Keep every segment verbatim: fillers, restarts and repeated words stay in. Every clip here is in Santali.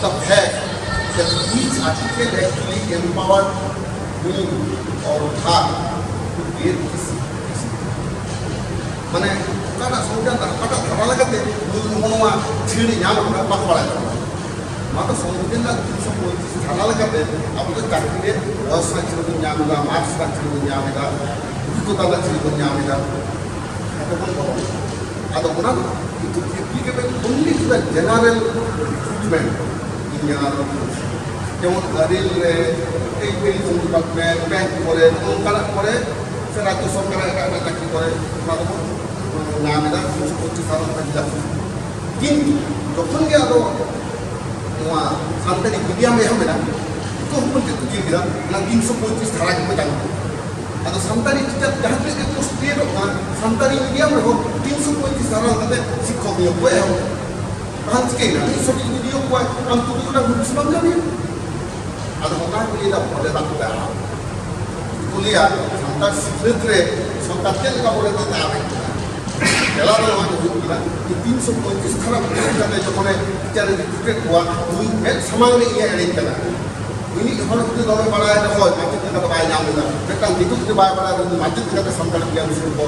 The fact that each article actually empowered me or her to bear this, this, ᱢᱟᱱᱮ ᱚᱠᱟᱴᱟᱜ ᱥᱚᱝᱵᱤᱫᱷᱟᱱ ᱨᱮ ᱚᱠᱟᱴᱟᱜ ᱫᱷᱟᱨᱟ ᱞᱮᱠᱟᱛᱮ ᱱᱩᱭ ᱱᱚᱜᱼᱚ ᱱᱚᱣᱟ ᱪᱷᱟᱹᱲ ᱮ ᱧᱟᱢ ᱟᱠᱟᱫᱟ, ᱵᱟᱠᱚ ᱵᱟᱲᱟᱭ ᱛᱟᱵᱚᱱᱟ᱾ ᱱᱚᱣᱟ ᱫᱚ ᱥᱚᱝᱵᱤᱫᱷᱟᱱ ᱨᱮᱱᱟᱜ ᱛᱤᱱᱥᱚ ᱯᱚᱸᱭᱛᱨᱤᱥ ᱫᱷᱟᱨᱟ ᱞᱮᱠᱟᱛᱮ ᱟᱵᱚ ᱫᱚ ᱪᱟᱹᱠᱨᱤ ᱨᱮ ᱵᱚᱭᱚᱥ ᱨᱮᱱᱟᱜ ᱪᱷᱟᱹᱲ ᱵᱚᱱ ᱧᱟᱢ ᱮᱫᱟ, ᱢᱟᱨᱠᱥ ᱨᱮᱱᱟᱜ ᱪᱷᱟᱹᱲ ᱵᱚᱱ ᱧᱟᱢ ᱮᱫᱟ, ᱚᱵᱷᱤᱜᱽᱜᱚᱛᱟ ᱨᱮᱱᱟᱜ ᱪᱷᱟᱹᱲ ᱵᱚᱱ ᱧᱟᱢ ᱮᱫᱟ᱾ ᱟᱫᱚ ᱚᱱᱟ ᱫᱚ ᱠᱤᱱᱛᱩ applicable only to the general recruitment in general profession. ᱡᱮᱢᱚᱱ ᱨᱮᱞ ᱨᱮ, ᱴᱮᱞᱤᱠᱚᱢ ᱰᱤᱯᱟᱨᱴᱢᱮᱱᱴ, ᱵᱮᱝᱠ ᱠᱚᱨᱮ, ᱱᱚᱝᱠᱟᱱᱟᱜ ᱠᱚᱨᱮ, ᱥᱮ ᱨᱟᱡᱽᱡᱚ ᱥᱚᱨᱠᱟᱨᱟᱜ ᱮᱴᱟᱜ ᱮᱴᱟᱜ ᱪᱟᱹᱠᱨᱤ ᱠᱚᱨᱮ, ᱚᱱᱟ ᱫᱚᱵᱚᱱ ᱧᱟᱢ ᱮᱫᱟ, ᱛᱤᱱᱥᱚ ᱯᱚᱸᱭᱛᱨᱤᱥ ᱥᱟᱞ ᱠᱷᱚᱱ ᱪᱮᱫᱟᱜ ᱥᱮ᱾ ᱠᱤᱱᱛᱩ ᱡᱚᱠᱷᱚᱱ ᱜᱮ ᱟᱫᱚ ᱱᱚᱣᱟ ᱥᱟᱱᱛᱟᱲᱤ ᱢᱤᱰᱤᱭᱟᱢ ᱮᱦᱚᱵ ᱮᱱᱟ, ᱩᱱᱠᱩ ᱦᱚᱸᱵᱚᱱ ᱪᱮᱫ ᱪᱮᱫ ᱠᱮᱫᱟ, ᱚᱱᱟ ᱛᱤᱱᱥᱚ ᱯᱚᱸᱭᱛᱨᱤᱥ ᱫᱷᱟᱨᱟ ᱜᱮᱠᱚ ᱪᱟᱹᱞᱩ ᱠᱮᱫᱟ᱾ ᱟᱫᱚ ᱥᱟᱱᱛᱟᱲᱤ ᱴᱤᱪᱟᱨ ᱡᱟᱦᱟᱸ ᱛᱤᱱᱟᱹᱜ ᱜᱮ ᱯᱳᱥᱴ ᱠᱨᱤᱭᱮᱴᱚᱜ ᱠᱟᱱᱟ, ᱥᱟᱱᱛᱟᱲᱤ ᱢᱤᱰᱤᱭᱟᱢ ᱨᱮᱦᱚᱸ ᱛᱤᱱᱥᱚ ᱯᱚᱸᱭᱛᱨᱤᱥ ᱫᱷᱟᱨᱟ ᱠᱟᱛᱮ ᱥᱤᱠᱠᱷᱚᱠ ᱱᱤᱭᱳᱜ ᱠᱚ ᱮᱦᱚᱵ᱾ ᱵᱟᱝ ᱪᱤᱠᱟᱹᱭᱮᱱᱟ, ᱢᱤᱫ ᱥᱚ ᱴᱤ ᱡᱩᱫᱤ ᱱᱤᱭᱳᱜ ᱠᱚᱣᱟᱭ, ᱟᱢ ᱛᱩᱨᱩᱭ ᱜᱚᱴᱟᱝ ᱦᱩᱫᱤᱥ ᱵᱟᱢ ᱧᱟᱢᱮᱭᱟ᱾ ᱟᱫᱚ ᱚᱱᱟ ᱠᱚ ᱞᱟᱹᱭᱫᱟ ᱵᱚᱞᱮ ᱫᱟᱜ ᱯᱮ ᱟᱲᱟᱜ᱾ ᱠᱚ ᱞᱟᱹᱭᱟ ᱥᱟᱱᱛᱟᱲ ᱥᱤᱠᱷᱱᱟᱹᱛ ᱨᱮ ᱥᱚᱨᱠᱟᱨ ᱪᱮᱫ ᱞᱮᱠᱟ ᱵᱚᱞᱮ ᱫᱟᱜ ᱮ ᱟᱲᱟᱜ ᱠᱟᱱᱟ? ᱛᱮᱞᱟ ᱫᱚ ᱱᱚᱣᱟ ᱜᱮ ᱦᱩᱭᱩᱜ ᱠᱟᱱᱟ ᱡᱮ ᱛᱤᱱᱥᱚ ᱯᱚᱸᱭᱛᱨᱤᱥ ᱫᱷᱟᱨᱟ ᱯᱩᱨᱟᱹᱣ ᱠᱟᱛᱮ ᱡᱚᱠᱷᱚᱱᱮ ᱴᱤᱪᱟᱨᱮ ᱨᱤᱠᱨᱩᱴᱮᱰ ᱠᱚᱣᱟ, ᱩᱱᱤ ᱢᱮᱫ ᱥᱟᱢᱟᱝ ᱨᱮ ᱤᱧᱮ ᱮᱲᱮᱧ ᱠᱟᱱᱟ᱾ ᱩᱱᱤ ᱦᱚᱲ ᱡᱩᱫᱤ ᱫᱚᱢᱮ ᱵᱟᱲᱟᱭ ᱨᱮᱦᱚᱸ ᱢᱟᱪᱮᱫ ᱞᱮᱠᱟ ᱫᱚ ᱵᱟᱭ ᱧᱟᱢ ᱞᱮᱫᱟ᱾ ᱢᱤᱫᱴᱟᱝ ᱫᱤᱠᱩ ᱡᱩᱫᱤ ᱵᱟᱭ ᱵᱟᱲᱟᱭ ᱨᱮᱦᱚᱸ ᱩᱱᱤ ᱢᱟᱪᱮᱫ ᱞᱮᱠᱟᱛᱮ ᱥᱟᱱᱛᱟᱲᱤ ᱢᱤᱰᱤᱭᱟᱢ ᱥᱠᱩᱞ ᱠᱚ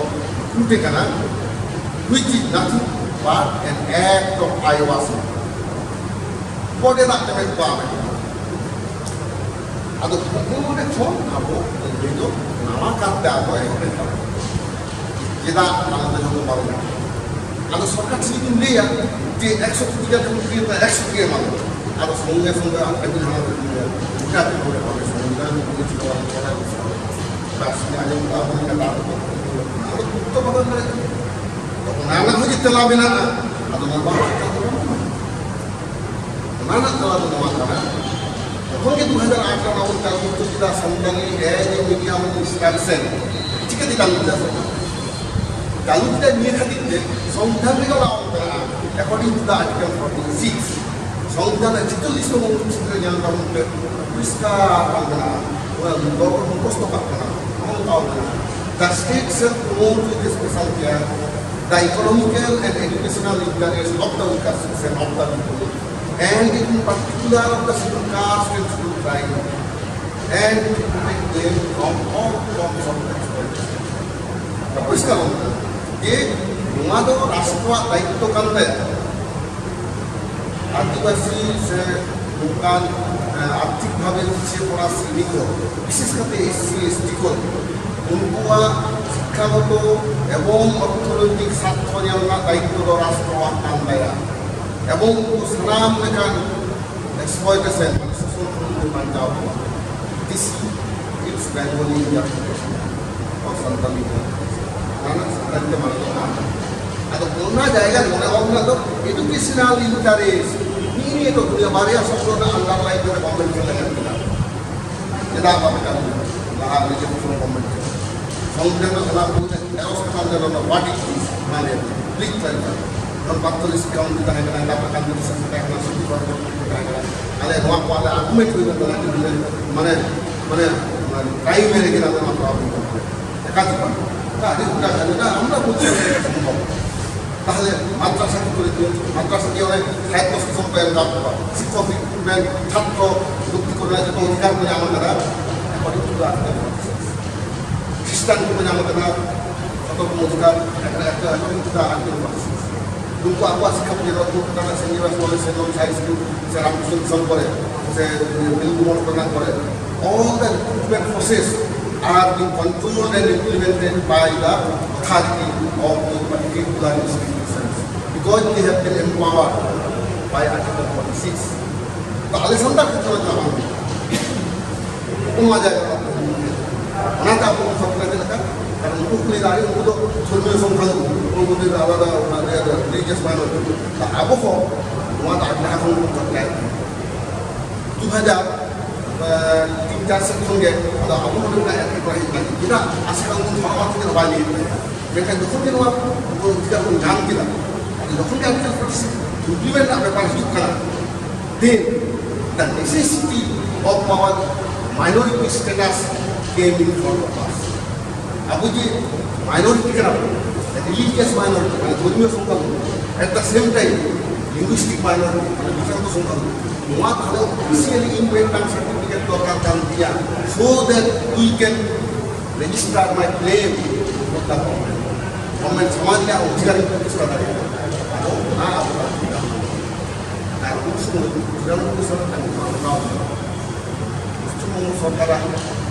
ᱨᱤᱠᱨᱩᱴᱮ ᱠᱟᱱᱟ, which is nothing but an act of brainwashing. ᱵᱚᱰᱮ ᱫᱟᱜ ᱛᱮ ᱢᱮᱫ ᱠᱚ ᱟᱢᱮᱫ ᱠᱟᱱᱟ᱾ ᱟᱫᱚ ᱦᱚᱸᱜᱼᱚ ᱱᱚᱰᱮ ᱠᱷᱚᱱ ᱟᱵᱚ ᱞᱟᱹᱭ ᱫᱚ ᱱᱟᱣᱟ ᱠᱟᱨᱛᱮ ᱟᱵᱚ ᱮᱦᱚᱵ ᱞᱮᱱ ᱛᱟᱵᱚᱱᱟ᱾ ᱪᱮᱫᱟᱜ ᱱᱟᱣᱟ ᱫᱚ ᱡᱚᱛᱚ ᱵᱟᱵᱚᱱ ᱧᱟᱢᱟ? ᱟᱫᱚ ᱥᱚᱨᱠᱟᱨ ᱴᱷᱮᱱ ᱡᱩᱫᱤᱢ ᱞᱟᱹᱭᱟ ᱡᱮ ᱮᱠᱥᱚ ᱠᱳᱴᱤ ᱴᱟᱠᱟ ᱠᱚ ᱠᱤᱨᱤᱧ ᱮᱫᱟ, ᱮᱠᱥᱚ ᱠᱳᱴᱤ ᱮᱢᱟ ᱠᱚ, ᱟᱫᱚ ᱥᱚᱸᱜᱮ ᱥᱚᱸᱜᱮ ᱟᱢ ᱟᱹᱰᱤ ᱦᱟᱢᱟᱞ ᱠᱟᱹᱢᱤᱭᱟ, ᱜᱚᱴᱟ ᱠᱚ ᱵᱚᱞᱮ ᱦᱚᱲ ᱥᱚᱝᱵᱤᱫᱷᱟᱱ ᱠᱚ ᱪᱤᱠᱟᱹᱣᱟ, ᱪᱟᱞᱟᱣ ᱠᱚ ᱥᱟᱶ ᱵᱟᱥ ᱟᱸᱡᱚᱢ ᱠᱟᱜᱼᱟ, ᱵᱚᱞᱮ ᱠᱟᱛᱷᱟ ᱠᱚ ᱟᱫᱚ ᱜᱩᱯᱛᱚ ᱵᱟᱵᱚᱱ ᱫᱟᱲᱮᱭᱟᱜ ᱠᱟᱱᱟ᱾ ᱛᱚ ᱚᱱᱟ ᱨᱮᱱᱟᱜ ᱦᱚᱸ ᱡᱮ ᱛᱮᱞᱟ ᱢᱮᱱᱟᱜᱼᱟ, ᱟᱫᱚ ᱱᱚᱣᱟ ᱵᱟᱝ ᱠᱟᱛᱷᱟ ᱫᱚ ᱵᱟᱝ ᱠᱟᱱᱟ᱾ ᱚᱱᱟ ᱨᱮᱱᱟᱜ ᱛᱮᱞᱟ ᱫᱚ ᱱᱚᱣᱟ ᱠᱟᱱᱟ, ᱡᱚᱠᱷᱚᱱ ᱜᱮ ᱫᱩ ᱦᱟᱡᱟᱨ ᱟᱴ ᱨᱮ ᱚᱱᱟ ᱵᱚᱱ ᱪᱟᱞᱩ ᱦᱚᱪᱚ ᱠᱮᱫᱟ, Santali as a medium of instruction, ᱪᱤᱠᱟᱹᱛᱮ ᱪᱟᱞᱩ ᱠᱮᱫᱟ ᱥᱚᱨᱠᱟᱨ? ᱪᱟᱞᱩ ᱠᱮᱫᱟ ᱱᱤᱭᱟᱹ ᱠᱷᱟᱹᱛᱤᱨ ᱛᱮ, ᱥᱚᱝᱵᱤᱫᱷᱟᱱ ᱨᱮᱜᱮ ᱚᱱᱟ ᱚᱞ ᱢᱮᱱᱟᱜᱼᱟ, according to the Article forty six, ᱥᱚᱝᱵᱤᱫᱷᱟᱱ ᱨᱮ ᱪᱷᱮᱪᱚᱞᱞᱤᱥ ᱛᱚᱢ ᱚᱱᱩᱪᱷᱮᱫ ᱨᱮ ᱧᱮᱞ ᱛᱟᱵᱚᱱ ᱯᱮ, ᱯᱚᱨᱤᱥᱠᱟᱨ ᱚᱞ ᱢᱮᱱᱟᱜᱼᱟ, ᱚᱱᱟ ᱫᱚᱞ ᱠᱚ ᱢᱩᱠᱷᱚᱥᱛᱚ ᱠᱟᱜ ᱠᱟᱱᱟ, ᱱᱚᱜᱼᱚ ᱱᱚᱝᱠᱟ ᱚᱞ ᱢᱮᱱᱟᱜᱼᱟ, The state shall promote with special care the economical and educational interests of the weaker section of the people. and in particular of the scheduled caste and scheduled tribe, and to protect them from all forms of exploitation. ᱯᱚᱨᱤᱥᱠᱟᱨ ᱚᱱᱠᱟ ᱡᱮ ᱱᱚᱣᱟ ᱫᱚ ᱨᱟᱥᱴᱨᱚᱣᱟᱜ ᱫᱟᱭᱤᱛᱛᱚ ᱠᱟᱱ ᱛᱟᱭᱟ᱾ ᱟᱹᱫᱤᱵᱟᱹᱥᱤ ᱥᱮ ᱱᱚᱝᱠᱟᱱ ᱟᱨᱛᱷᱤᱠ ᱵᱷᱟᱵᱮ ᱯᱤᱪᱷᱮ ᱯᱚᱲᱟ ᱥᱨᱮᱱᱤ ᱠᱚ, ᱵᱤᱥᱮᱥ ᱠᱟᱛᱮ ᱮᱥ ᱥᱤ ᱮᱥ ᱴᱤ ᱠᱚ, ᱩᱱᱠᱩᱣᱟᱜ ᱥᱤᱠᱠᱷᱟᱜᱚᱛᱚ ᱮᱵᱚᱝ ᱚᱨᱛᱷᱚᱱᱳᱭᱛᱤᱠ ᱥᱟᱨᱛᱷᱚ ᱧᱮᱞ ᱨᱮᱱᱟᱜ ᱫᱟᱭᱤᱛᱛᱚ ᱫᱚ ᱨᱟᱥᱴᱨᱚᱣᱟᱜ ᱠᱟᱱ ᱛᱟᱭᱟ᱾ ᱮᱵᱚᱝ ᱩᱱᱠᱩ ᱥᱟᱱᱟᱢ ᱞᱮᱠᱟᱱ ᱮᱠᱥᱯᱞᱚᱭᱴᱮᱥᱚᱱ, ᱢᱟᱱᱮ ᱥᱳᱥᱚᱱ ᱠᱷᱚᱱ ᱠᱚ ᱵᱟᱧᱪᱟᱣ ᱠᱚᱣᱟ᱾ ᱫᱤᱥ ᱤᱴᱥ ᱵᱮᱝᱜᱚᱞᱤ ᱤᱱᱴᱟᱨᱯᱨᱤᱴᱮᱥᱚᱱ ᱚᱯᱷ ᱥᱟᱱᱛᱟᱞᱤ᱾ ᱚᱱᱟ ᱨᱮᱱᱟᱜ ᱥᱟᱱᱛᱟᱞᱤ ᱛᱮ ᱢᱟᱱᱮ ᱫᱚ ᱵᱟᱝ᱾ ᱟᱫᱚ ᱚᱱᱟ ᱡᱟᱭᱜᱟ ᱨᱮ ᱢᱚᱱᱮ ᱵᱷᱟᱵᱽᱱᱟ ᱫᱚ ᱮᱰᱩᱠᱮᱥᱚᱱᱟᱞ ᱤᱱᱴᱟᱨᱮᱥᱴ, ᱱᱤᱭᱟᱹ ᱱᱤᱭᱮ ᱫᱚ ᱫᱩᱱᱤᱭᱟᱹ ᱵᱟᱨᱭᱟ ᱥᱚᱵᱫᱚ ᱨᱮᱱᱟᱜ ᱟᱱᱰᱟᱨᱞᱟᱭᱤᱱ ᱨᱮ ᱜᱚᱵᱷᱚᱨᱱᱢᱮᱱᱴ ᱞᱟᱜᱟᱜ ᱠᱟᱱᱟ᱾ ᱪᱮᱫᱟᱜ ᱵᱟᱯᱮ ᱠᱟᱹᱢᱤ? ᱞᱟᱦᱟ ᱨᱮ ᱡᱚᱛᱚ ᱥᱚᱢᱚᱭ ᱜᱚᱵᱷᱚᱨᱱᱢᱮᱱᱴ ᱠᱟᱱᱟ᱾ ᱥᱚᱝᱵᱤᱫᱷᱟᱱ ᱨᱮ ᱚᱱᱟ ᱵᱚᱞᱮ ᱮᱨᱚᱥ ᱠᱟᱱᱟ ᱡᱮ ᱱᱚᱣᱟ ᱫᱚ ᱵᱟᱹᱲᱤᱡ ᱡᱤᱱᱤᱥ, ᱚᱱᱟ ᱨᱮ ᱯᱞᱤᱡ ᱠᱞᱟᱨᱤᱯᱷᱟᱭ᱾ ᱡᱚᱠᱷᱚᱱ ᱯᱟᱸᱪᱪᱚᱞᱞᱤᱥ ᱠᱟᱣᱩᱱᱴ ᱛᱟᱦᱮᱸ ᱠᱟᱱᱟ, ᱮᱴᱟᱜ ᱯᱨᱚᱠᱟᱨ ᱡᱩᱫᱤ ᱥᱟᱥᱛᱷᱚ ᱛᱟᱦᱮᱸ ᱠᱟᱱᱟ, ᱥᱩᱵᱤᱫᱷᱟ ᱛᱟᱦᱮᱸ ᱠᱟᱱᱟ, ᱟᱞᱮ ᱱᱚᱣᱟ ᱠᱚ ᱟᱞᱮ ᱟᱨᱜᱩᱢᱮᱱᱴ ᱦᱩᱭ ᱠᱟᱱᱟ, ᱢᱟᱱᱮ, ᱢᱟᱱᱮ, ᱢᱟᱱᱮ, ᱴᱟᱭᱤᱢ ᱨᱮᱜᱮ ᱟᱞᱮ ᱱᱚᱣᱟ ᱯᱨᱚᱵᱞᱮᱢ ᱠᱟᱱᱟ᱾ ᱮᱠᱟᱞ ᱵᱟᱝ᱾ ᱟᱹᱰᱤ ᱜᱚᱴᱟ ᱠᱟᱱᱟ, ᱟᱢ ᱫᱚ ᱵᱩᱡᱷᱟᱹᱣ ᱥᱚᱢᱵᱷᱚᱵ᱾ ᱛᱟᱦᱞᱮ ᱢᱟᱫᱽᱨᱟᱥᱟ ᱠᱚ ᱠᱚᱨᱮ ᱫᱤᱭᱚ, ᱢᱟᱫᱽᱨᱟᱥᱟ ᱫᱤᱭᱚ ᱚᱱᱮ ᱥᱟᱦᱤᱛᱛᱚ ᱥᱟᱥᱚᱱ ᱠᱚ ᱮᱢ ᱠᱟᱜ ᱠᱚᱣᱟ, ᱥᱤᱠᱠᱷᱚᱠ ᱨᱤᱠᱨᱩᱴᱢᱮᱱᱴ, ᱪᱷᱟᱛᱨᱚ ᱵᱷᱚᱨᱛᱤ ᱠᱚᱨᱮᱱᱟᱜ ᱡᱚᱛᱚ ᱚᱫᱷᱤᱠᱟᱨ ᱠᱚ ᱧᱟᱢ ᱟᱠᱟᱫᱟ, ᱮᱠᱷᱚᱱ ᱱᱤᱛᱚᱜ ᱫᱚ ᱟᱨ ᱠᱷᱨᱤᱥᱴᱟᱱ ᱠᱚᱠᱚ ᱧᱟᱢ ᱟᱠᱟᱫᱟ ᱡᱚᱛᱚ ᱨᱚᱠᱚᱢ ᱚᱫᱷᱤᱠᱟᱨ, ᱮᱠᱷᱚᱱ ᱮᱠᱷᱚᱱ ᱱᱤᱛᱚᱜ ᱫᱚ ᱟᱨ ᱱᱩᱠᱩ ᱟᱠᱚᱣᱟᱜ ᱥᱤᱠᱠᱷᱟ ᱯᱨᱚᱛᱤᱨᱚᱫ ᱠᱚ ᱠᱟᱱᱟ, saint James college, saint John's high school, ᱥᱮ ᱨᱟᱢᱠᱨᱤᱥᱱᱚ ᱢᱤᱥᱚᱱ ᱠᱚᱨᱮ, ᱥᱮ ᱵᱤᱞ ᱢᱚᱱ ᱠᱚᱨᱮᱱᱟᱜ ᱠᱚᱨᱮ, all the recruitment process are being controlled and implemented by the authority of the particular institutions because they have been empowered by Article forty-six. ᱛᱚ ᱟᱞᱮ ᱥᱟᱱᱛᱟᱲ ᱠᱷᱮᱛᱨᱚ ᱨᱮ ᱵᱟᱝ ᱚᱱᱟ ᱡᱟᱭᱜᱟ ᱨᱮ ᱚᱱᱟᱛᱮ ᱟᱵᱚ ᱵᱚᱱ ᱥᱟᱯᱲᱟᱣ ᱪᱮᱫ ᱞᱮᱠᱟ? ᱠᱟᱨᱚᱱ ᱩᱱᱠᱩ ᱠᱚ ᱞᱟᱹᱭ ᱫᱟ, ᱟᱞᱮ ᱩᱱᱠᱩ ᱫᱚ ᱫᱷᱚᱨᱢᱤᱭᱚ ᱥᱚᱝᱠᱷᱟ ᱞᱩᱜᱩ, ᱩᱱᱠᱩ ᱫᱚ ᱟᱞᱟᱫᱟ ᱚᱱᱟ ᱨᱮᱭᱟᱜ ᱫᱚ ᱨᱤᱞᱤᱡᱤᱭᱟᱥ ᱢᱟᱭᱱᱚᱨᱤᱴᱤ᱾ ᱟᱵᱚ ᱦᱚᱸ ᱱᱚᱣᱟ ᱫᱚ ᱟᱹᱰᱤ ᱞᱟᱦᱟ ᱠᱷᱚᱱ ᱵᱚᱱ ᱪᱟᱨᱪᱟᱭᱮᱫ ᱛᱟᱦᱮᱸᱫ᱾ ᱫᱩ ᱦᱟᱡᱟᱨ ᱛᱤᱱ ᱪᱟᱨ ᱥᱮᱫ ᱠᱷᱚᱱ ᱜᱮ ᱟᱫᱚ ᱟᱵᱚ ᱱᱚᱰᱮ ᱠᱷᱚᱱᱟᱜ ᱮᱛᱚᱦᱚᱵ ᱠᱚᱨᱟᱣ ᱦᱩᱭᱩᱜ ᱠᱟᱱᱟ᱾ ᱪᱮᱫᱟᱜ ᱟᱥᱮᱠᱟ ᱩᱱᱠᱩ ᱫᱷᱚᱨᱢᱚ ᱛᱮᱫᱚ ᱵᱟᱭ ᱞᱟᱹᱭ ᱠᱟᱱᱟ? ᱢᱮᱱᱠᱷᱟᱱ ᱡᱚᱠᱷᱚᱱ ᱜᱮ ᱱᱚᱣᱟ ᱚᱫᱷᱤᱠᱟᱨ ᱵᱚᱱ ᱧᱟᱢ ᱠᱮᱫᱟ, ᱟᱫᱚ ᱡᱚᱠᱷᱚᱱ ᱜᱮ ᱟᱨᱴᱤᱠᱮᱞ ᱯᱷᱳᱨᱴᱤ ᱥᱤᱠᱥ ᱤᱢᱯᱞᱤᱢᱮᱱᱴ ᱨᱮᱱᱟᱜ ᱵᱮᱯᱟᱨ ᱦᱤᱡᱩᱜ ᱠᱟᱱᱟ, then the necessity of our minority status came in front of us. ᱟᱵᱚ ᱡᱮ ᱢᱟᱭᱱᱚᱨᱤᱴᱤ ᱠᱟᱱᱟ ᱵᱚᱱ, ᱨᱤᱞᱤᱡᱤᱭᱟᱥ ᱢᱟᱭᱱᱚᱨᱤᱴᱤ, ᱢᱟᱱᱮ ᱫᱷᱚᱨᱢᱤᱭᱚ ᱥᱚᱝᱠᱷᱟ ᱞᱩᱜᱩ, at the same time Linguistic minority, ᱢᱟᱱᱮ ᱵᱤᱥᱟᱞ ᱠᱚ ᱥᱚᱝᱠᱷᱟ ᱫᱚ᱾ ᱱᱚᱣᱟ ᱛᱟᱦᱞᱮ officially ᱤᱧ ᱢᱤᱫᱴᱟᱝ certificate ᱫᱚᱨᱠᱟᱨ ᱠᱟᱱ ᱛᱤᱧᱟ, so that we can register my claim with the government. Government ᱥᱟᱢᱟᱡᱽ ᱨᱮᱭᱟᱜ ᱚᱫᱷᱤᱠᱟᱨ ᱤᱧ ᱯᱨᱚᱛᱤᱥᱴᱷᱟ ᱫᱟᱲᱮᱭᱟᱜᱼᱟ᱾ ᱟᱫᱚ ᱚᱱᱟ ᱟᱵᱚ ᱟᱨ ᱩᱱ ᱥᱚᱢᱚᱭ ᱪᱩᱲᱟᱱᱚᱱᱫᱚ ᱥᱚᱨᱮᱱ ᱛᱟᱦᱮᱸ ᱠᱟᱱᱟ, ᱚᱱᱟ ᱯᱚᱥᱪᱤᱢᱵᱚᱝᱜᱚ ᱥᱚᱨᱠᱟᱨᱟᱜ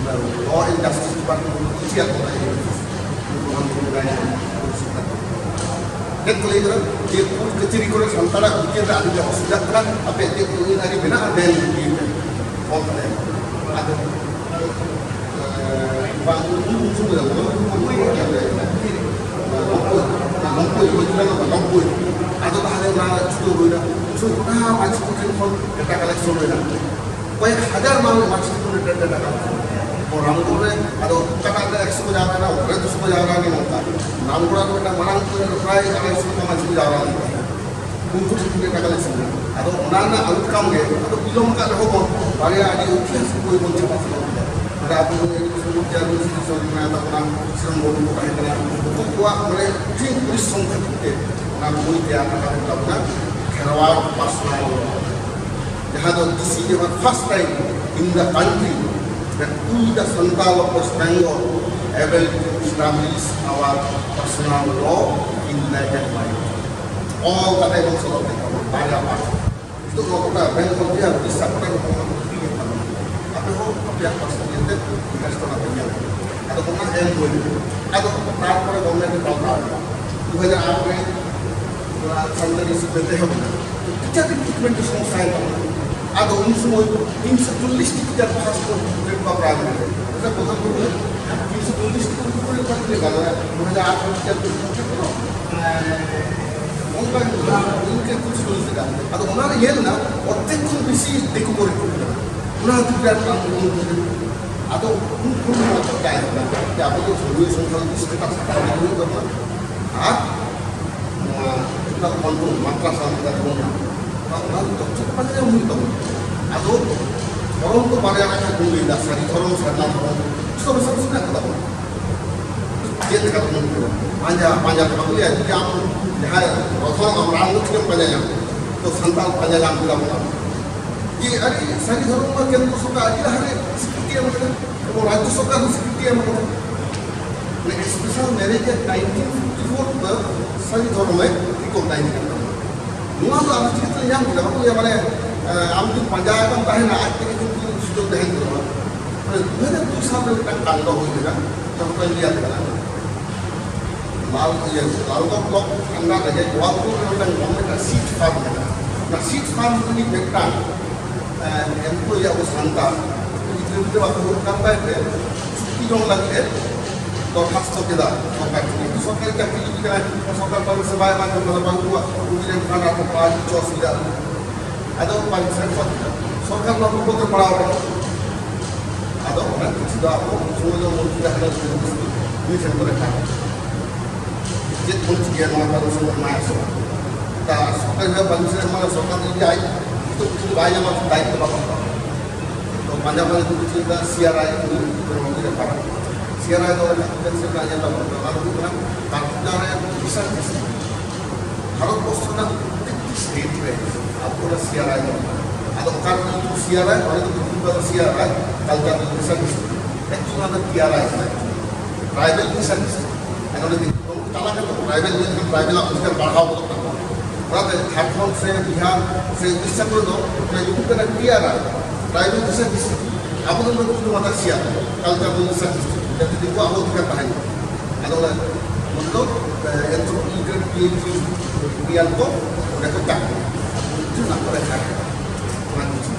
law and justice department ᱠᱚ ᱠᱩᱥᱤᱭᱟᱜ ᱠᱟᱱᱟ᱾ ᱪᱮᱫ ᱠᱚ ᱞᱟᱹᱭ ᱠᱟᱫᱟ? ᱡᱮ ᱠᱳᱨᱴ ᱠᱟᱹᱪᱷᱟᱹᱨᱤ ᱠᱚᱨᱮ ᱥᱟᱱᱛᱟᱲᱟᱜ ᱵᱤᱪᱟᱹᱨ ᱨᱮ ᱟᱹᱰᱤ ᱚᱥᱩᱵᱤᱫᱷᱟᱜ ᱠᱟᱱᱟ, ᱟᱯᱮ ᱪᱮᱫ ᱠᱚ ᱟᱹᱱ ᱟᱹᱨᱤ ᱢᱮᱱᱟᱜᱼᱟ, ᱵᱮᱱ ᱤᱫᱤᱭ ᱯᱮ᱾ ᱚᱞ ᱠᱟᱛᱮ᱾ ᱟᱫᱚ, ᱮᱸ, ᱵᱟᱝ, ᱩᱱ, ᱩᱱ ᱥᱚᱢᱚᱭ ᱫᱚ ᱵᱟᱝ, ᱩᱱ ᱥᱚᱢᱚᱭ ᱫᱚ ᱵᱟᱝ, ᱱᱚᱵᱵᱳᱭ, ᱱᱚᱵᱵᱳᱭ, ᱱᱚᱵᱵᱳᱭ᱾ ᱟᱫᱚ ᱛᱟᱦᱞᱮ ᱚᱱᱟ ᱪᱷᱩᱴᱟᱹᱣ ᱦᱩᱭᱱᱟ᱾ ᱩᱱ ᱥᱚᱢᱚᱭ ᱜᱚᱴᱟ ᱢᱟᱹᱡᱷᱤ ᱠᱚ ᱴᱷᱮᱱ ᱠᱷᱚᱱ data collection ᱦᱩᱭᱱᱟ᱾ ᱠᱚᱭᱮᱠ ᱦᱟᱡᱟᱨ ᱢᱟᱹᱱᱢᱤ ᱢᱟᱹᱡᱷᱤ ᱠᱚ ᱴᱷᱮᱱ ᱴᱟᱠᱟ ᱠᱚ ᱨᱟᱢᱜᱚᱲ ᱨᱮ, ᱟᱫᱚ ᱚᱠᱟᱴᱟᱜ ᱨᱮ ᱮᱠᱥᱚ ᱠᱚ ᱡᱟᱣᱨᱟ ᱮᱱᱟ, ᱚᱠᱟᱨᱮ ᱫᱩᱥᱚ ᱠᱚ ᱡᱟᱣᱨᱟ ᱮᱱᱟ, ᱱᱚᱝᱠᱟ᱾ ᱨᱟᱢᱜᱚᱲ ᱨᱮ ᱢᱤᱫᱴᱟᱝ ᱢᱟᱨᱟᱝ ᱩᱛᱟᱹᱨ ᱯᱨᱟᱭ ᱟᱲᱟᱭᱥᱚ ᱞᱮᱠᱟ ᱢᱟᱹᱡᱷᱤ ᱠᱚ ᱡᱟᱣᱨᱟ ᱞᱮᱱᱟ᱾ ᱩᱱᱠᱩ ᱴᱷᱮᱱ ᱴᱟᱠᱟ ᱞᱮ ᱥᱮᱱᱟ᱾ ᱟᱫᱚ ᱚᱱᱟ ᱨᱮᱱᱟᱜ outcome ᱜᱮ, ᱟᱫᱚ ᱵᱤᱞᱚᱢ ᱟᱠᱟᱫ ᱨᱮᱦᱚᱸ ᱵᱚᱱ ᱵᱟᱨᱭᱟ ᱟᱹᱰᱤ ᱳᱭᱛᱤᱦᱟᱥᱤᱠ ᱵᱳᱭ ᱵᱚᱱ ᱪᱷᱟᱯᱟ ᱥᱚᱫᱚᱨ ᱠᱮᱫᱟ᱾ ᱚᱸᱰᱮ ᱟᱵᱚ ᱨᱮᱱ ᱥᱩᱨᱩ ᱪᱮᱭᱟᱨᱢᱮᱱ ᱥᱤᱨᱤ ᱥᱚᱨᱮᱱ ᱢᱮᱱᱟᱭ ᱛᱟᱵᱚᱱᱟ, ᱥᱤᱨᱚᱢ ᱵᱟᱹᱵᱩ ᱠᱚ ᱛᱟᱦᱮᱸ ᱠᱟᱱᱟ᱾ ᱩᱱᱠᱩ ᱠᱚᱣᱟᱜ ᱢᱟᱱᱮ ᱠᱚᱴᱷᱤᱱ ᱯᱚᱨᱤᱥᱨᱚᱢ ᱠᱷᱟᱹᱛᱤᱨ ᱛᱮ ᱚᱱᱟ ᱵᱳᱭ ᱛᱮᱭᱟᱨ ᱨᱟᱠᱟᱵ ᱮᱱ ᱛᱟᱵᱚᱱᱟ, ᱠᱷᱮᱨᱣᱟᱲ personal law᱾ ᱡᱟᱦᱟᱸ ᱫᱚ this is the first time in the country that we, the Santal of West Bengal, able to establish our personal law in black and white. ᱚᱞ ᱠᱟᱛᱮ ᱵᱚᱱ ᱥᱚᱫᱚᱨ ᱠᱮᱫ ᱛᱟᱵᱚᱱᱟ ᱵᱟᱨᱭᱟ ᱯᱟᱹᱨᱥᱤ᱾ ᱱᱤᱛᱚᱜ ᱱᱚᱣᱟ ᱜᱚᱴᱟ ᱵᱮᱝᱜᱚᱞ ᱨᱮᱭᱟᱜ ᱩᱲᱤᱥᱥᱟ ᱠᱚᱨᱮ ᱦᱚᱸ ᱠᱩᱞᱤ ᱠᱮᱫ ᱛᱟᱵᱚᱱᱟ, ᱟᱯᱮ ᱦᱚᱸ ᱟᱯᱮᱭᱟᱜ ᱯᱟᱹᱨᱥᱤ ᱧᱮᱞᱛᱮ request ᱠᱟᱱᱟ ᱯᱮ ᱧᱮᱞ᱾ ᱟᱫᱚ ᱚᱱᱟ ᱮᱢ ᱦᱩᱭ ᱮᱱᱟ᱾ ᱟᱫᱚ ᱛᱟᱨᱯᱚᱨᱮ ᱜᱚᱵᱷᱚᱨᱱᱢᱮᱱᱴ ᱮ ᱯᱟᱞᱴᱟᱣ ᱮᱱᱟ᱾ ᱫᱩ ᱦᱟᱡᱟᱨ ᱟᱴ ᱨᱮ ᱱᱚᱣᱟ ᱥᱟᱱᱛᱟᱲᱤ ᱥᱠᱩᱞ ᱮᱛᱮᱦᱚᱵ ᱮᱱᱟ᱾ ᱴᱤᱪᱟᱨ ᱨᱤᱠᱨᱩᱴᱢᱮᱱᱴ ᱥᱚᱢᱚᱥᱥᱟ ᱮᱱ ᱛᱟᱵᱚᱱᱟ᱾ ᱟᱫᱚ ᱩᱱ ᱥᱚᱢᱚᱭ ᱛᱤᱱᱥᱚ ᱪᱚᱞᱞᱤᱥ ᱴᱤ ᱴᱤᱪᱟᱨ ᱯᱷᱟᱥᱴ ᱠᱚ ᱨᱤᱠᱨᱩᱴ ᱠᱚᱣᱟ ᱯᱨᱟᱭᱢᱟᱨᱤ ᱨᱮ᱾ ᱟᱪᱪᱷᱟ, ᱯᱨᱚᱛᱷᱚᱢ ᱠᱚ ᱛᱤᱱᱥᱚ ᱪᱚᱞᱞᱤᱥ ᱴᱤ ᱨᱤᱠᱨᱩᱴ ᱠᱚᱣᱟ ᱯᱨᱟᱭᱢᱟᱨᱤ ᱨᱮ᱾ ᱫᱩ ᱦᱟᱡᱟᱨ ᱟᱴ ᱨᱮ ᱴᱤᱪᱟᱨ ᱨᱤᱠᱨᱩᱴ ᱠᱚ ᱚᱱᱠᱟ ᱜᱮ ᱤᱱᱠᱟᱹ ᱠᱤᱪᱷᱩ ᱦᱩᱭ ᱞᱮᱠᱟ᱾ ᱟᱫᱚ ᱚᱱᱟ ᱨᱮ ᱧᱮᱞ ᱮᱱᱟ, ᱚᱨᱫᱷᱮᱠ ᱠᱷᱚᱱ ᱵᱮᱥᱤ ᱫᱤᱠᱩ ᱠᱚ ᱨᱤᱠᱨᱩᱴ ᱠᱟᱱᱟ᱾ ᱚᱱᱟ ᱠᱷᱟᱹᱛᱤᱨ ᱛᱮ ᱟᱨ ᱵᱟᱝ ᱩᱱᱠᱩ ᱟᱫᱚ ᱩᱱ ᱠᱷᱚᱱ ᱱᱚᱣᱟ ᱪᱚᱨᱪᱟ ᱮᱦᱚᱵ ᱮᱱᱟ᱾ ᱡᱮ ᱟᱵᱚ ᱫᱚ ᱥᱟᱹᱜᱟᱹᱭ ᱥᱚᱝᱠᱷᱟ ᱞᱟᱹᱜᱤᱫ ᱥᱮᱴᱟ ᱥᱟᱯᱲᱟᱣ ᱦᱩᱭᱩᱜ ᱛᱟᱵᱚᱱᱟ᱾ ᱟᱨ ᱱᱚᱣᱟ ᱡᱚᱛᱚ ᱠᱷᱚᱱ ᱵᱚᱱ ᱢᱟᱛᱨᱟ ᱥᱟᱶ ᱞᱮᱠᱟ ᱛᱮᱵᱚᱱ ᱧᱟᱢᱟ᱾ ᱚᱱᱟ ᱫᱚ ᱪᱚᱨᱪᱟ ᱯᱟᱸᱡᱟ ᱧᱟᱢ ᱦᱩᱭᱩᱜ ᱛᱟᱵᱚᱱᱟ᱾ ᱟᱫᱚ ᱫᱷᱚᱨᱚᱢ ᱫᱚ ᱵᱟᱨᱭᱟ ᱠᱟᱛᱷᱟ ᱵᱚᱱ ᱞᱟᱹᱭᱫᱟ, ᱥᱟᱹᱨᱤ ᱫᱷᱚᱨᱚᱢ, ᱥᱟᱨᱱᱟ ᱫᱷᱚᱨᱚᱢ, ᱡᱚᱛᱚ ᱢᱮᱥᱟ ᱢᱮᱥᱟ ᱢᱮᱱᱟᱜ ᱠᱚ ᱛᱟᱵᱚᱱᱟ᱾ ᱪᱮᱫ ᱞᱮᱠᱟ ᱛᱮᱵᱚᱱ ᱯᱟᱸᱡᱟ, ᱯᱟᱸᱡᱟ ᱛᱮ ᱵᱟᱠᱚ ᱞᱟᱹᱭᱟ, ᱡᱩᱫᱤ ᱟᱢ ᱡᱟᱦᱟᱸᱭ ᱨᱚᱛᱷᱚᱱ ᱟᱢ ᱨᱟᱢ ᱜᱚᱪᱷᱤ ᱜᱮᱢ ᱯᱟᱸᱡᱟᱭᱟ, ᱛᱚ ᱥᱟᱱᱛᱟᱲ ᱯᱟᱸᱡᱟ ᱧᱟᱢ ᱠᱮᱫᱟ ᱵᱚᱱ ᱡᱮ ᱟᱹᱰᱤ ᱥᱟᱹᱨᱤ ᱫᱷᱚᱨᱚᱢ ᱢᱟ ᱠᱮᱱᱫᱨᱚ ᱥᱚᱨᱠᱟᱨ ᱟᱹᱰᱤ ᱞᱟᱦᱟᱨᱮ ᱥᱤᱠᱨᱤᱛᱤ ᱮᱢ ᱠᱟᱫᱟ ᱮᱵᱚᱝ ᱨᱟᱡᱽᱡᱚ ᱥᱚᱨᱠᱟᱨ ᱦᱚᱸ ᱥᱤᱠᱨᱤᱛᱤ ᱮᱢ ᱠᱟᱫᱟ᱾ ᱢᱟᱱᱮ special marriage Act nineteen fifty four ᱫᱚ ᱥᱟᱹᱨᱤ ᱫᱷᱚᱨᱚᱢ ᱮ recognize ᱠᱟᱫᱟ᱾ ᱱᱚᱣᱟ ᱫᱚ ᱟᱵᱚ ᱪᱤᱠᱟᱹᱛᱮ ᱧᱟᱢ ᱠᱮᱫᱟ? ᱵᱟᱠᱚ ᱞᱟᱹᱭᱟ ᱢᱟᱱᱮ ᱟᱢ ᱡᱩᱫᱤ ᱯᱟᱸᱡᱟ ᱟᱠᱟᱢ ᱛᱟᱦᱮᱱᱟ ᱟᱡ ᱛᱮᱜᱮ ᱠᱤᱱᱛᱩ ᱥᱩᱡᱳᱜᱽ ᱛᱟᱦᱮᱱ ᱛᱟᱢᱟ᱾ ᱢᱟᱱᱮ ᱫᱩ ᱦᱟᱡᱟᱨ ᱫᱩ ᱥᱟᱞ ᱨᱮ ᱢᱤᱫᱴᱟᱝ ᱠᱟᱱᱰ ᱦᱩᱭ ᱞᱮᱱᱟ, ᱡᱟᱦᱟᱸ ᱠᱚ ᱞᱟᱹᱭᱟ ᱠᱟᱱᱟ ᱞᱟᱞ ᱤᱭᱟᱹ ᱞᱟᱞᱜᱚᱲ ᱵᱞᱚᱠ under ᱨᱮᱜᱮ ᱜᱳᱣᱟᱞᱯᱩᱨ ᱨᱮ ᱢᱤᱫᱴᱟᱝ ᱢᱚᱱ ᱢᱤᱫᱴᱟᱝ ᱥᱤᱴ ᱯᱷᱟᱨᱢ ᱢᱮᱱᱟᱜᱼᱟ᱾ ᱚᱱᱟ ᱥᱤᱴ ᱯᱷᱟᱨᱢ ᱨᱤᱱᱤᱡ ᱢᱤᱫᱴᱟᱝ ᱮᱢᱯᱞᱚᱭᱤ ᱟᱵᱚ ᱥᱟᱱᱛᱟᱲ ᱜᱤᱫᱽᱨᱟᱹ ᱯᱤᱫᱽᱨᱟᱹ ᱵᱟᱠᱚ ᱦᱩᱭᱩᱜ ᱠᱟᱱ ᱛᱟᱭ ᱛᱮ ᱪᱩᱠᱛᱤ ᱡᱚᱝ ᱞᱟᱹᱜᱤᱫ ᱮ ᱫᱚᱨᱠᱷᱟᱥᱛᱚ ᱠᱮᱫᱟ ᱥᱚᱨᱠᱟᱨ ᱴᱷᱮᱱ᱾ ᱥᱚᱨᱠᱟᱨᱤ ᱪᱟᱹᱠᱨᱤ ᱡᱩᱫᱤ ᱠᱟᱱᱟᱭ, ᱥᱚᱨᱠᱟᱨ ᱯᱟᱹᱨᱢᱤᱥᱚᱱ ᱵᱟᱭ ᱮᱢᱟ ᱠᱟᱱᱟ, ᱵᱟᱝ ᱠᱚᱣᱟ ᱩᱱᱤ ᱨᱮᱱ ᱠᱷᱟᱱ ᱟᱨ ᱠᱚ ᱯᱟᱸᱪ ᱪᱷᱚ ᱥᱩᱵᱤᱫᱷᱟ ᱟᱫᱚ ᱯᱟᱸᱪ ᱥᱮᱨ ᱠᱷᱚᱱ ᱥᱚᱨᱠᱟᱨ ᱱᱚᱣᱟ ᱵᱤᱯᱚᱫ ᱨᱮ ᱯᱟᱲᱟᱣ ᱟᱠᱟᱱᱟ᱾ ᱟᱫᱚ ᱚᱱᱟ ᱠᱤᱪᱷᱩ ᱫᱚ ᱟᱵᱚ ᱥᱚᱢᱟᱡᱽ ᱢᱚᱱᱛᱨᱤ ᱛᱟᱦᱮᱱᱟ ᱩᱱᱤ ᱴᱷᱮᱱ ᱠᱚ ᱨᱮᱠᱷᱟ ᱪᱮᱫ ᱵᱚᱱ ᱪᱤᱠᱟᱹᱭᱟ ᱱᱚᱣᱟ ᱯᱟᱹᱨᱢᱤᱥᱚᱱ ᱮᱢᱟᱭᱟ ᱥᱮ ᱵᱟᱝ? ᱛᱟ ᱥᱚᱨᱠᱟᱨ ᱡᱟᱦᱟᱸ ᱯᱟᱹᱨᱢᱤᱥᱚᱱ ᱮᱢᱟ ᱥᱚᱨᱠᱟᱨ ᱡᱩᱫᱤ ᱟᱡ ᱱᱤᱛᱚᱜ ᱠᱤᱪᱷᱩ ᱵᱟᱭ ᱧᱟᱢᱟ ᱫᱟᱭᱤᱛᱛᱚ ᱵᱟᱝ ᱦᱟᱛᱟᱣᱟ᱾ ᱛᱚ ᱯᱟᱸᱡᱟ ᱯᱟᱸᱡᱟ ᱠᱚ ᱠᱤᱪᱷᱩ ᱫᱟ ᱥᱤᱭᱟᱨᱟᱭ ᱩᱱᱤ ᱢᱚᱱᱛᱨᱤ ᱨᱮᱠᱷᱟ ᱥᱤᱭᱟᱨᱟᱭ ᱫᱚ ᱚᱱᱟ ᱠᱚ ᱧᱮᱞ ᱞᱟᱵᱚᱱ ᱚᱱᱟ ᱫᱚ ᱦᱩᱭᱩᱜ ᱠᱟᱱᱟ ᱠᱟᱞᱠᱟᱴᱟ ᱨᱮ ᱵᱤᱥᱟᱞ ᱵᱷᱟᱨᱚᱛ ᱵᱚᱨᱥᱚ ᱨᱮᱱᱟᱜ ᱯᱨᱚᱛᱮᱠᱴᱤ ᱥᱴᱮᱴ ᱨᱮ ᱟᱵᱚ ᱚᱱᱟ ᱥᱤᱭᱟᱨᱟᱭ ᱫᱚ ᱟᱫᱚ ᱚᱠᱟ ᱨᱮ ᱧᱩᱛᱩᱢ ᱥᱤᱭᱟᱨᱟᱭ ᱚᱸᱰᱮ ᱫᱚ ᱧᱩᱛᱩᱢ ᱫᱚ ᱥᱤᱭᱟᱨᱟᱭ ᱠᱟᱞᱪᱟᱨ ᱨᱤᱥᱟᱨᱪ ᱤᱱᱥᱴᱤᱴᱭᱩᱴ ᱮᱠᱪᱩᱭᱮᱞ ᱚᱱᱟ ᱫᱚ ᱴᱤ ᱟᱨ ᱟᱭ ᱠᱟᱱᱟ ᱴᱨᱟᱭᱵᱮᱞ ᱨᱤᱥᱟᱨᱪ ᱤᱱᱥᱴᱤᱴᱭᱩᱴ ᱚᱸᱰᱮ ᱫᱚ ᱪᱟᱞᱟᱜ ᱠᱟᱱᱟ ᱴᱨᱟᱭᱵᱮᱞ ᱧᱮᱞ ᱞᱮᱠᱷᱟᱱ ᱴᱨᱟᱭᱵᱮᱞ ᱟᱜ ᱚᱫᱷᱤᱠᱟᱨ ᱵᱟᱲᱦᱟᱣ ᱜᱚᱫᱚᱜ ᱠᱟᱱᱟ ᱚᱱᱟᱛᱮ ᱡᱷᱟᱲᱠᱷᱚᱸᱰ ᱥᱮ ᱵᱤᱦᱟᱨ ᱥᱮ ᱩᱲᱤᱥᱥᱟ ᱠᱚᱨᱮ ᱫᱚ ᱚᱱᱟ ᱧᱩᱛᱩᱢ ᱠᱟᱱᱟ ᱴᱤ ᱟᱨ ᱟᱭ ᱴᱨᱟᱭᱵᱮᱞ ᱨᱤᱥᱟᱨᱪ ᱤᱱᱥᱴᱤᱴᱭᱩᱴ ᱟᱵᱚ ᱫᱚ ᱧᱩᱛᱩᱢ ᱫᱚ ᱥᱤᱭᱟᱨᱟᱭ ᱠᱟᱞᱪᱟᱨ ᱨᱤᱥᱟᱨᱪ ᱤᱱᱥᱴᱤᱴᱭᱩᱴ ᱡᱟᱛᱮ ᱫᱤᱠᱩᱣᱟᱜ ᱦᱚᱸ ᱚᱫᱷᱤᱠᱟᱨ ᱛᱟᱦᱮᱱ ᱢᱟ ᱟᱫᱚ ᱚᱱᱟ ᱩᱱ ᱫᱚ ᱮᱱᱛᱷᱨᱳᱯᱤᱠᱮᱞ ᱯᱤ ᱮᱭᱤᱪ ᱰᱤ ᱨᱤᱭᱟᱞ ᱠᱚ ᱚᱸᱰᱮ ᱠᱚ ᱪᱟᱠ ᱠᱚᱣᱟ᱾ ᱩᱱᱠᱩ ᱚᱱᱟ ᱠᱚᱨᱮ ᱠᱷᱟᱴ ᱚᱱᱟ ᱠᱤᱪᱷᱩ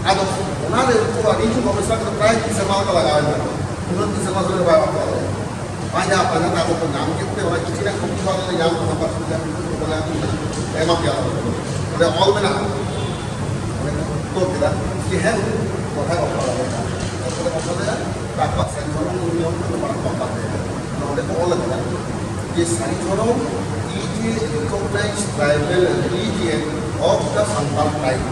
ᱟᱫᱚ ᱚᱱᱟᱨᱮ ᱩᱱᱠᱩ ᱟᱹᱰᱤ ᱠᱤᱪᱷᱩ ᱜᱚᱵᱮᱥᱚᱱᱟ ᱠᱟᱛᱮ ᱯᱨᱟᱭ ᱛᱤᱱ ᱥᱮᱨᱢᱟ ᱠᱚ ᱞᱟᱜᱟᱣ ᱮᱱᱟ᱾ ᱩᱱᱟᱹᱜ ᱛᱤᱱ ᱥᱮᱨᱢᱟ ᱫᱷᱚᱨᱮ ᱵᱟᱭ ᱵᱟᱯᱞᱟ ᱫᱟᱲᱮᱭᱟᱜᱼᱟ᱾ ᱯᱟᱸᱡᱟ ᱯᱟᱸᱡᱟ ᱛᱮ ᱟᱫᱚ ᱠᱚ ᱧᱟᱢ ᱠᱮᱫ ᱛᱮ ᱚᱱᱟ ᱠᱤᱪᱷᱩ ᱨᱮᱱᱟᱜ ᱠᱚᱯᱤ ᱠᱚ ᱟᱫᱚ ᱧᱟᱢ ᱠᱮᱫᱟ ᱯᱟᱨᱥᱮᱞ ᱚᱱᱟ ᱮᱢᱟ ᱯᱮᱭᱟ ᱚᱸᱰᱮ ᱚᱞ ᱢᱮᱱᱟᱜᱼᱟ᱾ ᱚᱸᱰᱮ ᱠᱚ ᱩᱛᱛᱚᱨ ᱠᱮᱫᱟ ᱡᱮ ᱦᱮᱸ ᱩᱱᱤ ᱠᱚᱛᱷᱟᱭ ᱵᱟᱯᱞᱟ ᱫᱟᱲᱮᱭᱟᱜᱼᱟ᱾ ᱛᱟᱨᱯᱚᱨᱮ ᱵᱟᱯᱞᱟ ᱫᱟᱲᱮᱭᱟᱜᱼᱟ᱾ ᱟᱠᱚᱣᱟᱜ ᱥᱟᱹᱨᱤ ᱫᱷᱚᱨᱚᱢ ᱩᱱᱤ ᱦᱚᱸ ᱵᱟᱝ ᱵᱟᱯᱞᱟ ᱫᱟᱲᱮᱭᱟᱜᱼᱟ᱾ ᱚᱸᱰᱮ ᱠᱚ ᱚᱞ ᱟᱠᱟᱫᱟ ᱡᱮ ᱥᱟᱹᱨᱤ ᱫᱷᱚᱨᱚᱢ is a recognized tribal religion of the Santal tribe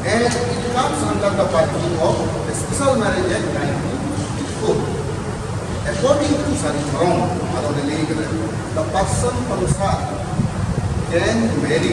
and it comes under the purview of special marriage act nineteen fifty-four. According to ᱥᱟᱹᱨᱤ ᱫᱷᱚᱨᱚᱢ ᱟᱫᱚ ᱚᱸᱰᱮ ᱞᱟᱹᱭ ᱠᱟᱫᱟ the person concerned can marry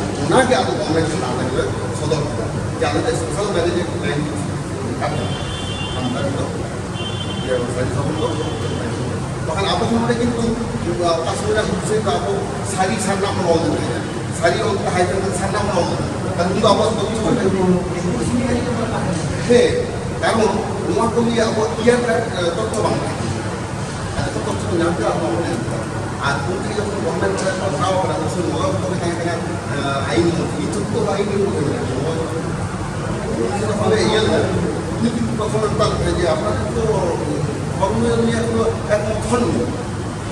ᱚᱱᱟᱜᱮ ᱟᱵᱚ ᱜᱚᱵᱷᱚᱨᱱᱢᱮᱱᱴ ᱪᱮᱛᱟᱱ ᱨᱮ ᱥᱚᱫᱚᱨ ᱠᱮᱫᱟ ᱡᱮ ᱟᱞᱮ ᱫᱚ ᱥᱳᱥᱟᱞ ᱢᱮᱨᱮᱡᱽ ᱮᱠᱴ ᱞᱟᱹᱭᱤᱱ ᱥᱟᱱᱛᱟᱲᱤ ᱫᱚ ᱤᱭᱟᱹ ᱥᱟᱹᱨᱤ ᱥᱟᱹᱜᱩᱱ ᱫᱚ᱾ ᱵᱟᱠᱷᱟᱱ ᱟᱵᱚ ᱥᱚᱢᱟᱡᱽ ᱨᱮ ᱠᱤᱱᱛᱩ ᱚᱠᱟ ᱥᱚᱢᱚᱭ ᱨᱮ ᱦᱩᱭ ᱥᱮ ᱟᱵᱚ ᱥᱟᱹᱨᱤ ᱥᱟᱨᱱᱟ ᱵᱚᱱ ᱚᱞ ᱞᱮᱫᱟ, ᱥᱟᱹᱨᱤ ᱚᱞ ᱠᱟᱛᱮ ᱦᱟᱭᱯᱷᱮᱱ ᱠᱟᱛᱮ ᱥᱟᱨᱱᱟ ᱵᱚᱱ ᱚᱞ ᱞᱮᱫᱟ᱾ ᱠᱟᱨᱚᱱ ᱩᱱ ᱫᱚ ᱟᱵᱚᱣᱟᱜ ᱫᱚ ᱠᱤᱪᱷᱩ ᱦᱮᱸ, ᱠᱟᱨᱚᱱ ᱱᱚᱣᱟ ᱠᱚ ᱱᱤᱭᱮ ᱟᱵᱚ ᱠᱞᱤᱭᱟᱨ ᱠᱟᱴ ᱛᱚᱛᱛᱷᱚ ᱵᱟᱝ ᱛᱟᱦᱮᱸ ᱠᱟᱱᱟ᱾ ᱟᱨ ᱡᱚᱛᱚ ᱛᱚᱛᱛᱷᱚ ᱠᱚ ᱧᱟᱢ ᱠᱮᱫᱟ ᱟᱵᱚ ᱚᱸᱰᱮ᱾ ᱟᱨ ᱩᱱ ᱛᱮᱜᱮ ᱡᱚᱠᱷᱚᱱ ᱜᱚᱵᱷᱚᱨᱱᱢᱮᱱᱴ ᱨᱮ ᱯᱟᱥᱱᱟᱣ ᱠᱟᱱᱟ, ᱩᱱ ᱥᱚᱢᱚᱭ ᱱᱚᱣᱟ ᱠᱚ ᱛᱟᱦᱮᱸ ᱠᱟᱱᱟ, ᱟᱸ, ᱟᱭᱤᱱ ᱢᱚᱱᱛᱨᱤ, ᱱᱤᱛᱚᱜ ᱫᱚ ᱟᱭᱤᱱ ᱢᱚᱱᱛᱨᱤ ᱠᱟᱱᱟ᱾ ᱱᱚᱣᱟ ᱠᱚ ᱤᱭᱟᱹ ᱞᱮᱫᱟ, ᱩᱱᱤ ᱠᱤᱱᱛᱩ ᱛᱚᱠᱷᱚᱱ ᱚᱱᱠᱟ ᱞᱮᱠᱟ ᱡᱮ ᱟᱯᱱᱟᱨ ᱫᱚ ᱦᱚᱲᱢᱚ ᱨᱮᱭᱟᱜ ᱫᱚ ᱮᱠᱢᱚᱛ ᱦᱚᱲ ᱜᱮ᱾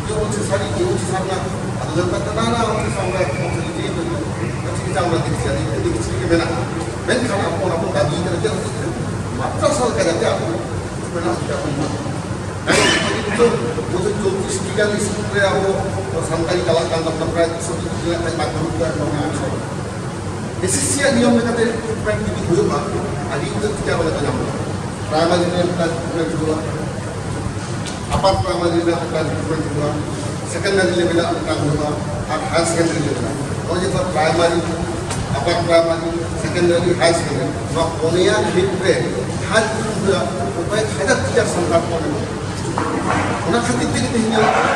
ᱡᱮ ᱚᱞᱪᱤᱠᱤ ᱥᱟᱹᱨᱤ, ᱡᱮ ᱚᱞᱪᱤᱠᱤ ᱥᱟᱨᱱᱟ, ᱟᱫᱚ ᱞᱟᱹᱭ ᱠᱟᱛᱮ ᱱᱟ, ᱱᱟ, ᱚᱞᱪᱤᱠᱤ ᱥᱟᱨᱱᱟ, ᱚᱞᱪᱤᱠᱤ ᱪᱮᱫ ᱦᱩᱭᱩᱜᱼᱟ? ᱚᱞᱪᱤᱠᱤ ᱪᱟᱞ ᱞᱟᱹᱜᱤᱫ ᱥᱮ ᱟᱹᱰᱤ ᱠᱤᱪᱷᱩ ᱜᱮ ᱢᱮᱱᱟᱜᱼᱟ᱾ ᱢᱮᱱᱠᱷᱟᱱ ᱟᱵᱚ ᱚᱱᱟ ᱵᱚᱱ ᱫᱟᱹᱵᱤ ᱠᱟᱫᱟ ᱪᱮᱫ ᱦᱚᱛᱮᱡ ᱛᱮ? ᱢᱟᱛᱨᱟ ᱥᱟᱞ ᱞᱮᱠᱟ ᱡᱟᱛᱮ ᱟᱵᱚ ᱢᱮᱱᱟᱜ ᱦᱚᱪᱚ ᱟᱵᱚᱱ ᱢᱟ᱾ ᱱᱤᱛᱚᱜ ᱵᱚᱪᱷᱚᱨ ᱪᱚᱣᱛᱨᱤᱥ ᱴᱤ ᱜᱟᱱ ᱥᱠᱩᱞ ᱨᱮ ᱟᱵᱚ ᱥᱟᱱᱛᱟᱲᱤ ᱪᱟᱞᱟᱜ ᱠᱟᱱ ᱛᱟᱵᱚᱱᱟ, ᱯᱨᱟᱭ ᱫᱩᱥᱚ ᱴᱤ ᱜᱟᱱ ᱢᱟᱫᱽᱫᱷᱚᱢᱤᱠ ᱠᱚ ᱮᱢ ᱠᱟᱱᱟ᱾ ᱮᱥ ᱮᱥ ᱥᱤ ᱟᱜ ᱱᱤᱭᱚᱢ ᱞᱮᱠᱟᱛᱮ ᱨᱤᱠᱨᱩᱴᱢᱮᱱᱴ ᱡᱩᱫᱤ ᱦᱩᱭᱩᱜᱼᱟ, ᱟᱹᱰᱤ ᱩᱛᱟᱹᱨ ᱴᱤᱪᱟᱨ ᱵᱚᱞᱮ ᱠᱚ ᱧᱟᱢᱚᱜᱼᱟ᱾ ᱯᱨᱟᱭᱢᱟᱨᱤ ᱨᱮ ᱢᱤᱫᱴᱟᱝ ᱨᱤᱠᱨᱩᱴᱢᱮᱱᱴ ᱦᱩᱭᱩᱜᱼᱟ, ᱟᱯᱟᱨ ᱯᱨᱟᱭᱢᱟᱨᱤ ᱨᱮ ᱢᱤᱫᱴᱟᱝ ᱨᱤᱠᱨᱩᱴᱢᱮᱱᱴ ᱦᱩᱭᱩᱜᱼᱟ, ᱥᱮᱠᱮᱱᱰᱟᱨᱤ ᱞᱮᱵᱮᱞ ᱨᱮ ᱢᱤᱫᱴᱟᱝ ᱦᱩᱭᱩᱜᱼᱟ, ᱟᱨ ᱦᱟᱭᱟᱨ ᱥᱮᱠᱮᱱᱰᱟᱨᱤ ᱞᱮᱵᱮᱞ ᱨᱮ᱾ ᱱᱚᱜᱼᱚᱭ ᱡᱮ ᱯᱨᱟᱭᱢᱟᱨᱤ, ᱟᱯᱟᱨ ᱯᱨᱟᱭᱢᱟᱨᱤ, ᱥᱮᱠᱮᱱᱰᱟᱨᱤ, ᱦᱟᱭᱟᱨ ᱥᱮᱠᱮᱱᱰᱟᱨᱤ, ᱱᱚᱣᱟ ᱯᱩᱱᱭᱟ ᱠᱷᱮᱛᱨᱮ ᱡᱟᱦᱟᱸ ᱛᱤᱱᱟᱹᱜ ᱦᱩᱭᱩᱜᱼᱟ, ᱠᱚᱭᱮᱠ ᱦᱟᱡᱟᱨ ᱴᱤᱪᱟᱨ ᱥᱟᱱᱛᱟᱲ ᱠᱚ ᱢᱮᱱᱟᱜᱼᱟ᱾ ᱚᱱᱟ ᱠᱷᱟᱹᱛᱤᱨ ᱛᱮᱜᱮ ᱛᱮᱦᱮᱧ ᱧᱮᱞᱚᱜ ᱠᱟᱱᱟ,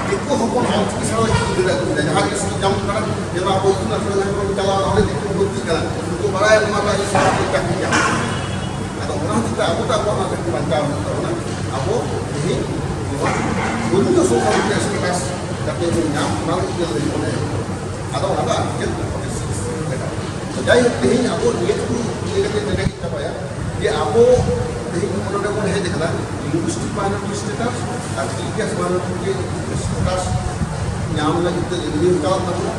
ᱫᱤᱠᱩ ᱦᱚᱯᱚᱱ ᱚᱞᱪᱤᱠᱤ ᱥᱟᱶ ᱪᱮᱫ ᱜᱤᱫᱽᱨᱟᱹ ᱠᱚ ᱢᱮᱱᱟᱜᱼᱟ, ᱡᱟᱦᱟᱸ ᱜᱮ ᱥᱩᱡᱳᱜᱽ ᱧᱟᱢᱚᱜ ᱠᱟᱱᱟ, ᱡᱮ ᱱᱚᱣᱟ ᱟᱵᱚ ᱤᱛᱩᱱ ᱟᱥᱲᱟ ᱡᱟᱦᱟᱸ ᱠᱚ ᱪᱟᱞᱟᱣ, ᱚᱸᱰᱮ ᱫᱤᱠᱩ ᱠᱚ ᱵᱷᱚᱨᱛᱤᱜ ᱠᱟᱱᱟ, ᱩᱱᱠᱩ ᱵᱟᱲᱟᱭᱟ ᱱᱚᱣᱟ ᱨᱮᱱᱟᱜ ᱤᱭᱟᱹ ᱪᱟᱹᱠᱨᱤ ᱧᱟᱢ᱾ ᱟᱫᱚ ᱚᱱᱟ ᱦᱚᱛᱮᱡ ᱛᱮ ᱟᱵᱚ ᱫᱚ ᱟᱵᱚᱣᱟᱜ ᱚᱱᱟ ᱪᱟᱹᱠᱨᱤ ᱵᱟᱧᱪᱟᱣ ᱦᱩᱭᱩᱜ ᱛᱟᱵᱚᱱᱟ᱾ ᱟᱵᱚ ᱛᱮᱦᱮᱧ ᱱᱚᱣᱟ ᱫᱷᱚᱨᱢᱤᱭᱚ ᱥᱚᱝᱥᱛᱷᱟ ᱨᱮᱱᱟᱜ ᱥᱴᱮᱴᱟᱥ ᱡᱟᱛᱮ ᱵᱚᱱ ᱧᱟᱢ, ᱚᱱᱟ ᱞᱟᱹᱜᱤᱫ ᱛᱮ ᱞᱟᱹᱭ ᱢᱚᱱᱮ ᱦᱩᱭᱩᱜ ᱠᱟᱱᱟ᱾ ᱟᱫᱚ ᱚᱱᱟ ᱫᱚ ᱟᱨ ᱪᱮᱫ ᱠᱚ ᱪᱮᱥᱴᱟ ᱞᱮᱠᱟ᱾ ᱛᱚ ᱡᱟᱭᱦᱳᱠ, ᱛᱮᱦᱮᱧ ᱟᱵᱚ ᱱᱤᱭᱟᱹ ᱴᱩᱠᱩ ᱤᱭᱟᱹ ᱠᱟᱛᱮ ᱱᱚᱰᱮ ᱜᱮ ᱪᱟᱵᱟᱭᱟ᱾ ᱡᱮ ᱟᱵᱚ ᱛᱮᱦᱮᱧ ᱱᱚᱰᱮ ᱵᱚᱱ ᱦᱮᱡ ᱟᱠᱟᱱᱟ, linguistic minority status ᱟᱨ religious minority status ᱧᱟᱢ ᱞᱟᱹᱜᱤᱫ ᱛᱮ ᱞᱟᱹᱲᱦᱟᱹᱭ ᱪᱟᱞᱟᱜ ᱛᱟᱵᱚᱱᱟ᱾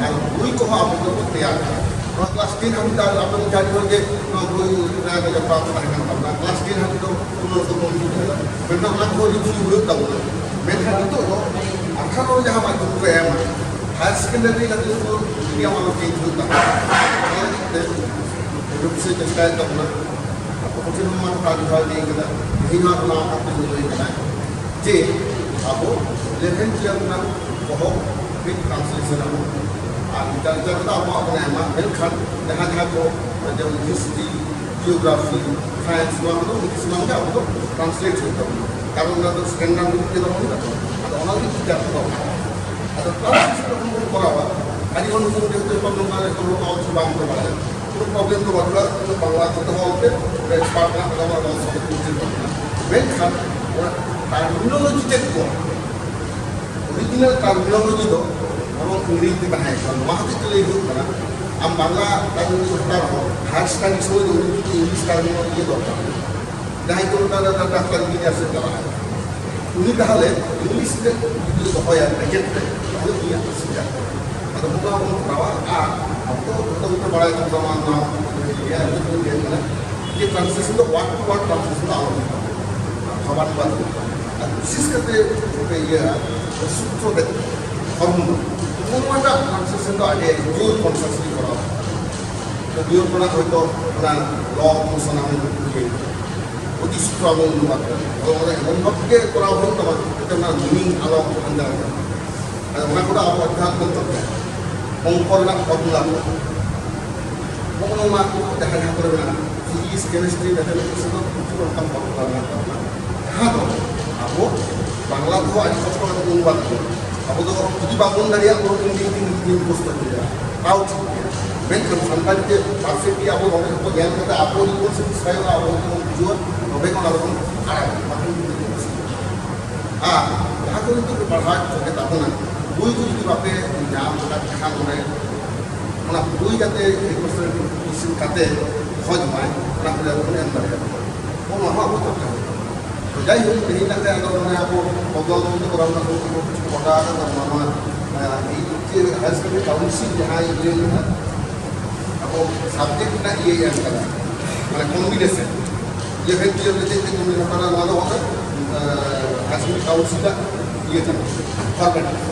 ᱟᱨ ᱵᱳᱭ ᱠᱚᱦᱚᱸ ᱟᱵᱚ ᱜᱮᱵᱚᱱ ᱛᱮᱭᱟᱨ ᱠᱟᱫᱟ᱾ ᱱᱚᱣᱟ class ten ᱦᱟᱹᱵᱤᱡ ᱫᱚ ᱟᱵᱚ ᱡᱟᱦᱟᱸ ᱡᱮᱢᱚᱱ ᱜᱮ ᱱᱚᱣᱟ ᱵᱳᱭ ᱨᱮ ᱡᱚᱯᱲᱟᱣ ᱠᱚ ᱛᱟᱦᱮᱸ ᱠᱟᱱ ᱛᱟᱵᱚᱱᱟ, class ten ᱦᱟᱹᱵᱤᱡ ᱫᱚ ᱩᱱᱟᱹᱜ ᱫᱚ ᱵᱚᱱ ᱪᱤᱠᱟᱹᱭᱟ᱾ ᱢᱮᱱᱠᱷᱟᱱ ᱚᱱᱟ ᱠᱚᱦᱚᱸ ᱨᱤᱵᱷᱤᱭᱩ ᱦᱩᱭᱩᱜ ᱛᱟᱵᱚᱱᱟ᱾ ᱢᱮᱱᱠᱷᱟᱱ ᱱᱤᱛᱚᱜ ᱫᱚ ᱟᱴᱷᱟᱨᱚ ᱡᱟᱦᱟᱸ ᱢᱟᱫᱽᱫᱷᱚᱢ ᱠᱚ ᱮᱢᱟ, higher secondary ᱞᱟᱹᱜᱤᱫ ᱫᱚ ᱢᱤᱰᱤᱭᱟᱢ ᱟᱞᱚ ᱪᱮᱧᱡᱽ ᱦᱩᱭᱩᱜ ᱛᱟᱵᱚᱱᱟ᱾ ᱚᱱᱟ ᱞᱟᱹᱜᱤᱫ ᱛᱮ ᱡᱳᱨ ᱥᱮ ᱪᱮᱥᱴᱟᱭ ᱛᱟᱵᱚᱱᱟ᱾ ᱟᱵᱚ ᱠᱚᱴᱷᱤᱱ ᱢᱟ ᱠᱟᱛᱷᱟ ᱡᱚᱛᱷᱟᱛ ᱞᱟᱹᱭ ᱠᱟᱫᱟ, ᱛᱮᱦᱮᱧ ᱦᱚᱸ ᱚᱱᱟ ᱠᱟᱛᱷᱟ ᱞᱟᱹᱭ ᱠᱟᱱᱟ ᱡᱮ ᱟᱵᱚ eleven twelve ᱨᱮᱱᱟᱜ ᱵᱚᱦᱚᱜ ᱢᱤᱫ translation ᱟᱵᱚ, ᱟᱨ literature ᱫᱚ ᱟᱵᱚᱣᱟᱜ ᱵᱚᱱ ᱮᱢᱟ, ᱢᱮᱱᱠᱷᱟᱱ ᱡᱟᱦᱟᱸ ᱡᱟᱦᱟᱸ ᱠᱚ ᱡᱮᱢᱚᱱ history, geography, science, ᱱᱚᱣᱟ ᱠᱚᱫᱚ ᱤᱝᱞᱤᱥ ᱥᱟᱱᱟᱢ ᱜᱮ ᱟᱵᱚ ᱫᱚ translate ᱦᱩᱭᱩᱜ ᱛᱟᱵᱚᱱᱟ, ᱠᱟᱨᱚᱱ ᱚᱱᱟ ᱫᱚ standard ᱢᱤᱫ ᱜᱮ ᱛᱟᱵᱚᱱ ᱢᱮᱱᱟᱜ ᱛᱟᱵᱚᱱᱟ᱾ ᱟᱫᱚ ᱚᱱᱟ ᱞᱟᱹᱜᱤᱫ ᱴᱷᱤᱠ ᱴᱷᱟᱠ ᱫᱚ ᱟᱫᱚ translation ᱡᱚᱠᱷᱚᱱ ᱵᱚᱱ ᱠᱚᱨᱟᱣᱟ, ᱟᱹᱰᱤ ᱦᱚᱲ ᱱᱩᱠᱩ ᱡᱮᱦᱮᱛᱩ ᱮᱠᱷᱚᱱ ᱱᱚᱝᱠᱟ ᱮᱠᱷᱚᱱ ᱚᱞ ᱪᱤᱠᱤ ᱵᱟᱝ ᱠᱚ ᱵᱟᱲᱟᱭᱟ, ᱠᱳᱱᱳ problem ᱫᱚ ᱵᱟᱹᱱᱩᱜᱼᱟ, ᱵᱟᱝᱞᱟ ᱛᱮ ᱦᱚᱸ ᱚᱞ ᱯᱮ, ᱚᱸᱰᱮ expert ᱢᱮᱱᱟᱜ ᱠᱚᱣᱟ, ᱚᱱᱟ ᱚᱞ ᱥᱟᱶᱛᱮ ᱯᱚᱨᱤᱪᱚᱭ ᱵᱟᱹᱱᱩᱜᱼᱟ᱾ ᱢᱮᱱᱠᱷᱟᱱ ᱚᱱᱟ terminology ᱪᱮᱫ ᱠᱚ, original terminology ᱫᱚ ᱵᱚᱨᱚᱝ ᱤᱝᱨᱮᱡᱤ ᱛᱮ ᱛᱟᱦᱮᱸ ᱠᱟᱱᱟ᱾ ᱱᱚᱣᱟ ᱦᱚᱛᱮᱡ ᱛᱮ ᱞᱟᱹᱭ ᱦᱩᱭᱩᱜ ᱠᱟᱱᱟ, ᱟᱢ ᱵᱟᱝᱞᱟ terminology ᱦᱟᱛᱟᱣ ᱨᱮᱦᱚᱸ higher study ᱥᱚᱢᱚᱭ ᱫᱚ ᱩᱱᱤ ᱡᱩᱫᱤ English terminology ᱜᱮ ᱫᱚᱨᱠᱟᱨ, ᱡᱟᱦᱟᱸᱭ ᱠᱚ ᱢᱮᱛᱟᱜ ᱠᱟᱱᱟ ᱰᱟᱠᱛᱟᱨ ᱤᱧᱡᱤᱱᱤᱭᱟᱨ ᱥᱮᱫ ᱪᱟᱞᱟᱜᱼᱟᱭ, ᱩᱱᱤ ᱛᱟᱦᱚᱞᱮ ᱤᱝᱞᱤᱥ ᱛᱮ ᱡᱩᱫᱤ ᱫᱚᱦᱚᱭᱟ ᱵᱨᱮᱠᱮᱴ ᱨᱮ, ᱛᱟᱦᱚᱞᱮ ᱩᱱᱤᱭᱟᱜ ᱚᱥᱩᱵᱤᱫᱷᱟ᱾ ᱟᱫᱚ ᱱᱚᱣᱟ ᱵᱚᱱ ᱠᱚᱨᱟᱣᱟ᱾ ᱟᱨ ᱟᱵᱚ ᱫᱚ ᱡᱚᱛᱚ ᱜᱮᱯᱮ ᱵᱟᱲᱟᱭ ᱛᱟᱵᱚᱱᱟ ᱱᱚᱣᱟ ᱤᱭᱟᱹ ᱡᱩᱫᱤ ᱵᱚᱱ ᱧᱮᱞ ᱠᱟᱱᱟ ᱡᱮ translation ᱫᱚ word to word translation ᱫᱚ ᱟᱞᱚ ᱦᱩᱭᱩᱜ ᱛᱟᱵᱚᱱᱟ, ᱵᱷᱟᱵᱟᱱᱩᱵᱟᱫ ᱦᱩᱭᱩᱜ ᱛᱟᱵᱚᱱᱟ᱾ ᱟᱨ ᱵᱤᱥᱮᱥ ᱠᱟᱛᱮ ᱤᱭᱟᱹ ᱥᱩᱛᱨᱚ ᱵᱮᱫ ᱦᱚᱨᱢᱚᱱ ᱱᱚᱣᱟᱴᱟᱜ translation ᱫᱚ ᱟᱹᱰᱤ ᱡᱳᱨ consciously ᱠᱚᱨᱟᱣ ᱦᱩᱭᱩᱜᱼᱟ᱾ ᱛᱚ ᱱᱤᱭᱟᱹ ᱠᱷᱚᱱᱟᱜ ᱦᱚᱭᱛᱳ ᱚᱱᱟ ᱞᱚ ᱠᱚ ᱥᱟᱱᱟᱢ ᱤᱭᱟᱹ ᱚᱛᱤ ᱥᱩᱛᱨᱚ ᱟᱵᱚ ᱚᱱᱩᱵᱟᱫ ᱠᱟᱱᱟ᱾ ᱟᱫᱚ ᱚᱱᱟ ᱮᱢᱚᱱ ᱵᱷᱟᱵ ᱜᱮ ᱠᱚᱨᱟᱣ ᱦᱩᱭᱩᱜ ᱛᱟᱢᱟ ᱡᱟᱛᱮ ᱚᱱᱟ meaning ᱟᱞᱚ ᱦᱟᱱᱛᱮ ᱱᱟᱛᱮ᱾ ᱟᱨ ᱚᱱᱟ ᱠᱚᱫᱚ ᱟᱵᱚ ᱚᱫᱽᱫᱷᱟᱛᱢᱚ ᱛᱚᱛᱛᱚ, ᱚᱝᱠᱚ ᱨᱮᱱᱟᱜ formula ᱠᱚ, ᱱᱚᱜᱼᱚ ᱱᱚᱣᱟ ᱠᱚ ᱡᱟᱦᱟᱸ ᱡᱟᱦᱟᱸ ᱠᱚᱨᱮ ᱢᱮᱱᱟᱜᱼᱟ, physics, chemistry, mathematics ᱨᱮᱫᱚ ᱯᱨᱚᱪᱩᱨ ᱚᱱᱠᱟᱱ formula ᱢᱮᱱᱟᱜ ᱛᱟᱵᱚᱱᱟ, ᱡᱟᱦᱟᱸ ᱫᱚ ᱟᱵᱚ ᱵᱟᱝᱞᱟ ᱛᱮᱦᱚᱸ ᱟᱹᱰᱤ ᱠᱚᱥᱴᱚ ᱠᱟᱛᱮ ᱵᱚᱱ ᱚᱱᱩᱵᱟᱫ ᱠᱮᱫᱟ᱾ ᱟᱵᱚ ᱫᱚ ᱡᱩᱫᱤ ᱵᱟᱵᱚᱱ ᱫᱟᱲᱮᱭᱟᱜᱼᱟ, ᱯᱩᱨᱟᱹ ᱦᱤᱱᱫᱤ ᱛᱮ ᱢᱩᱠᱷᱚᱥᱛᱚ ᱦᱩᱭᱩᱜᱼᱟ, ᱛᱟᱣ ᱴᱷᱤᱠ ᱜᱮᱭᱟ᱾ ᱢᱮᱱᱠᱷᱟᱱ ᱥᱟᱱᱛᱟᱲᱤ ᱛᱮ perfectly ᱟᱵᱚ ᱱᱚᱰᱮ ᱡᱚᱛᱚ ᱧᱮᱞ ᱠᱟᱛᱮ ᱟᱵᱚ ᱡᱩᱫᱤ ᱵᱚᱱ satisfy ᱚᱜᱼᱟ, ᱟᱵᱚ ᱡᱩᱫᱤ ᱵᱚᱱ ᱵᱩᱡᱷᱟᱹᱣᱟ, ᱛᱚᱵᱮ ᱠᱷᱟᱱ ᱟᱵᱚ ᱵᱚᱱ ᱟᱲᱟᱜᱟ, ᱵᱟᱠᱷᱟᱱ ᱡᱩᱫᱤ ᱵᱚᱱ ᱟᱨ ᱡᱟᱦᱟᱸ ᱠᱚ ᱱᱤᱛᱚᱜ ᱯᱮ ᱯᱟᱲᱦᱟᱣ ᱦᱚᱪᱚ ᱠᱮᱫ ᱛᱟᱵᱚᱱᱟ, ᱵᱳᱭ ᱠᱚ ᱡᱩᱫᱤ ᱵᱟᱯᱮ ᱧᱟᱢ ᱟᱠᱟᱫ ᱠᱷᱟᱱ, ᱚᱱᱮ ᱚᱱᱟ ᱵᱳᱭ ᱡᱟᱛᱮ representation ᱠᱟᱛᱮ ᱫᱚᱦᱚ ᱡᱚᱝᱟᱭ, ᱚᱱᱟ ᱠᱚᱨᱮ ᱟᱵᱚ ᱵᱚᱱ ᱮᱢ ᱫᱟᱲᱮᱭᱟᱜᱼᱟ᱾ ᱚᱱᱟ ᱦᱚᱸ ᱟᱵᱚ ᱪᱮᱥᱴᱟ ᱦᱩᱭᱩᱜ ᱛᱟᱵᱚᱱᱟ᱾ ᱛᱚ ᱡᱟᱭᱦᱳᱠ, ᱛᱮᱦᱮᱧ ᱱᱟᱜ ᱟᱫᱚ ᱚᱱᱮ ᱟᱵᱚ ᱯᱨᱚᱵᱞᱮᱢ ᱫᱚ ᱠᱚᱨᱟᱣ ᱨᱮᱱᱟᱜ ᱠᱚ ᱜᱚᱴᱟ ᱟᱠᱟᱫᱟ, ᱱᱚᱣᱟ ᱢᱟ, ᱮᱸ, ᱤᱧ ᱪᱮᱫ ᱦᱟᱭᱟᱨ ᱥᱮᱠᱮᱱᱰᱟᱨᱤ ᱠᱟᱣᱩᱱᱥᱤᱞ ᱡᱟᱦᱟᱸᱭ ᱤᱭᱟᱹ ᱠᱟᱱᱟ, ᱟᱵᱚ ᱥᱟᱵᱡᱮᱠᱴ ᱨᱮᱱᱟᱜ ᱤᱭᱟᱹ ᱮᱢ ᱠᱟᱫᱟ, ᱢᱟᱱᱮ ᱠᱚᱢᱵᱤᱱᱮᱥᱚᱱ, ᱤᱭᱟᱹ ᱠᱷᱟᱱ ᱪᱮᱫ ᱞᱮ ᱪᱮᱫ ᱛᱮ ᱠᱚᱢᱵᱤᱱᱮᱥᱚᱱ ᱠᱟᱱᱟ, ᱱᱚᱣᱟ ᱫᱚ ᱦᱚᱸᱜᱼᱚᱭ, ᱮᱸ, ᱦᱟᱭᱟᱨ ᱥᱮᱠᱮᱱᱰᱟᱨᱤ ᱠᱟᱣᱩᱱᱥᱤᱞ ᱨᱮᱱᱟᱜ ᱤᱭᱟᱹ ᱠᱟᱱᱟ, ᱯᱷᱚᱨᱢᱮᱴ᱾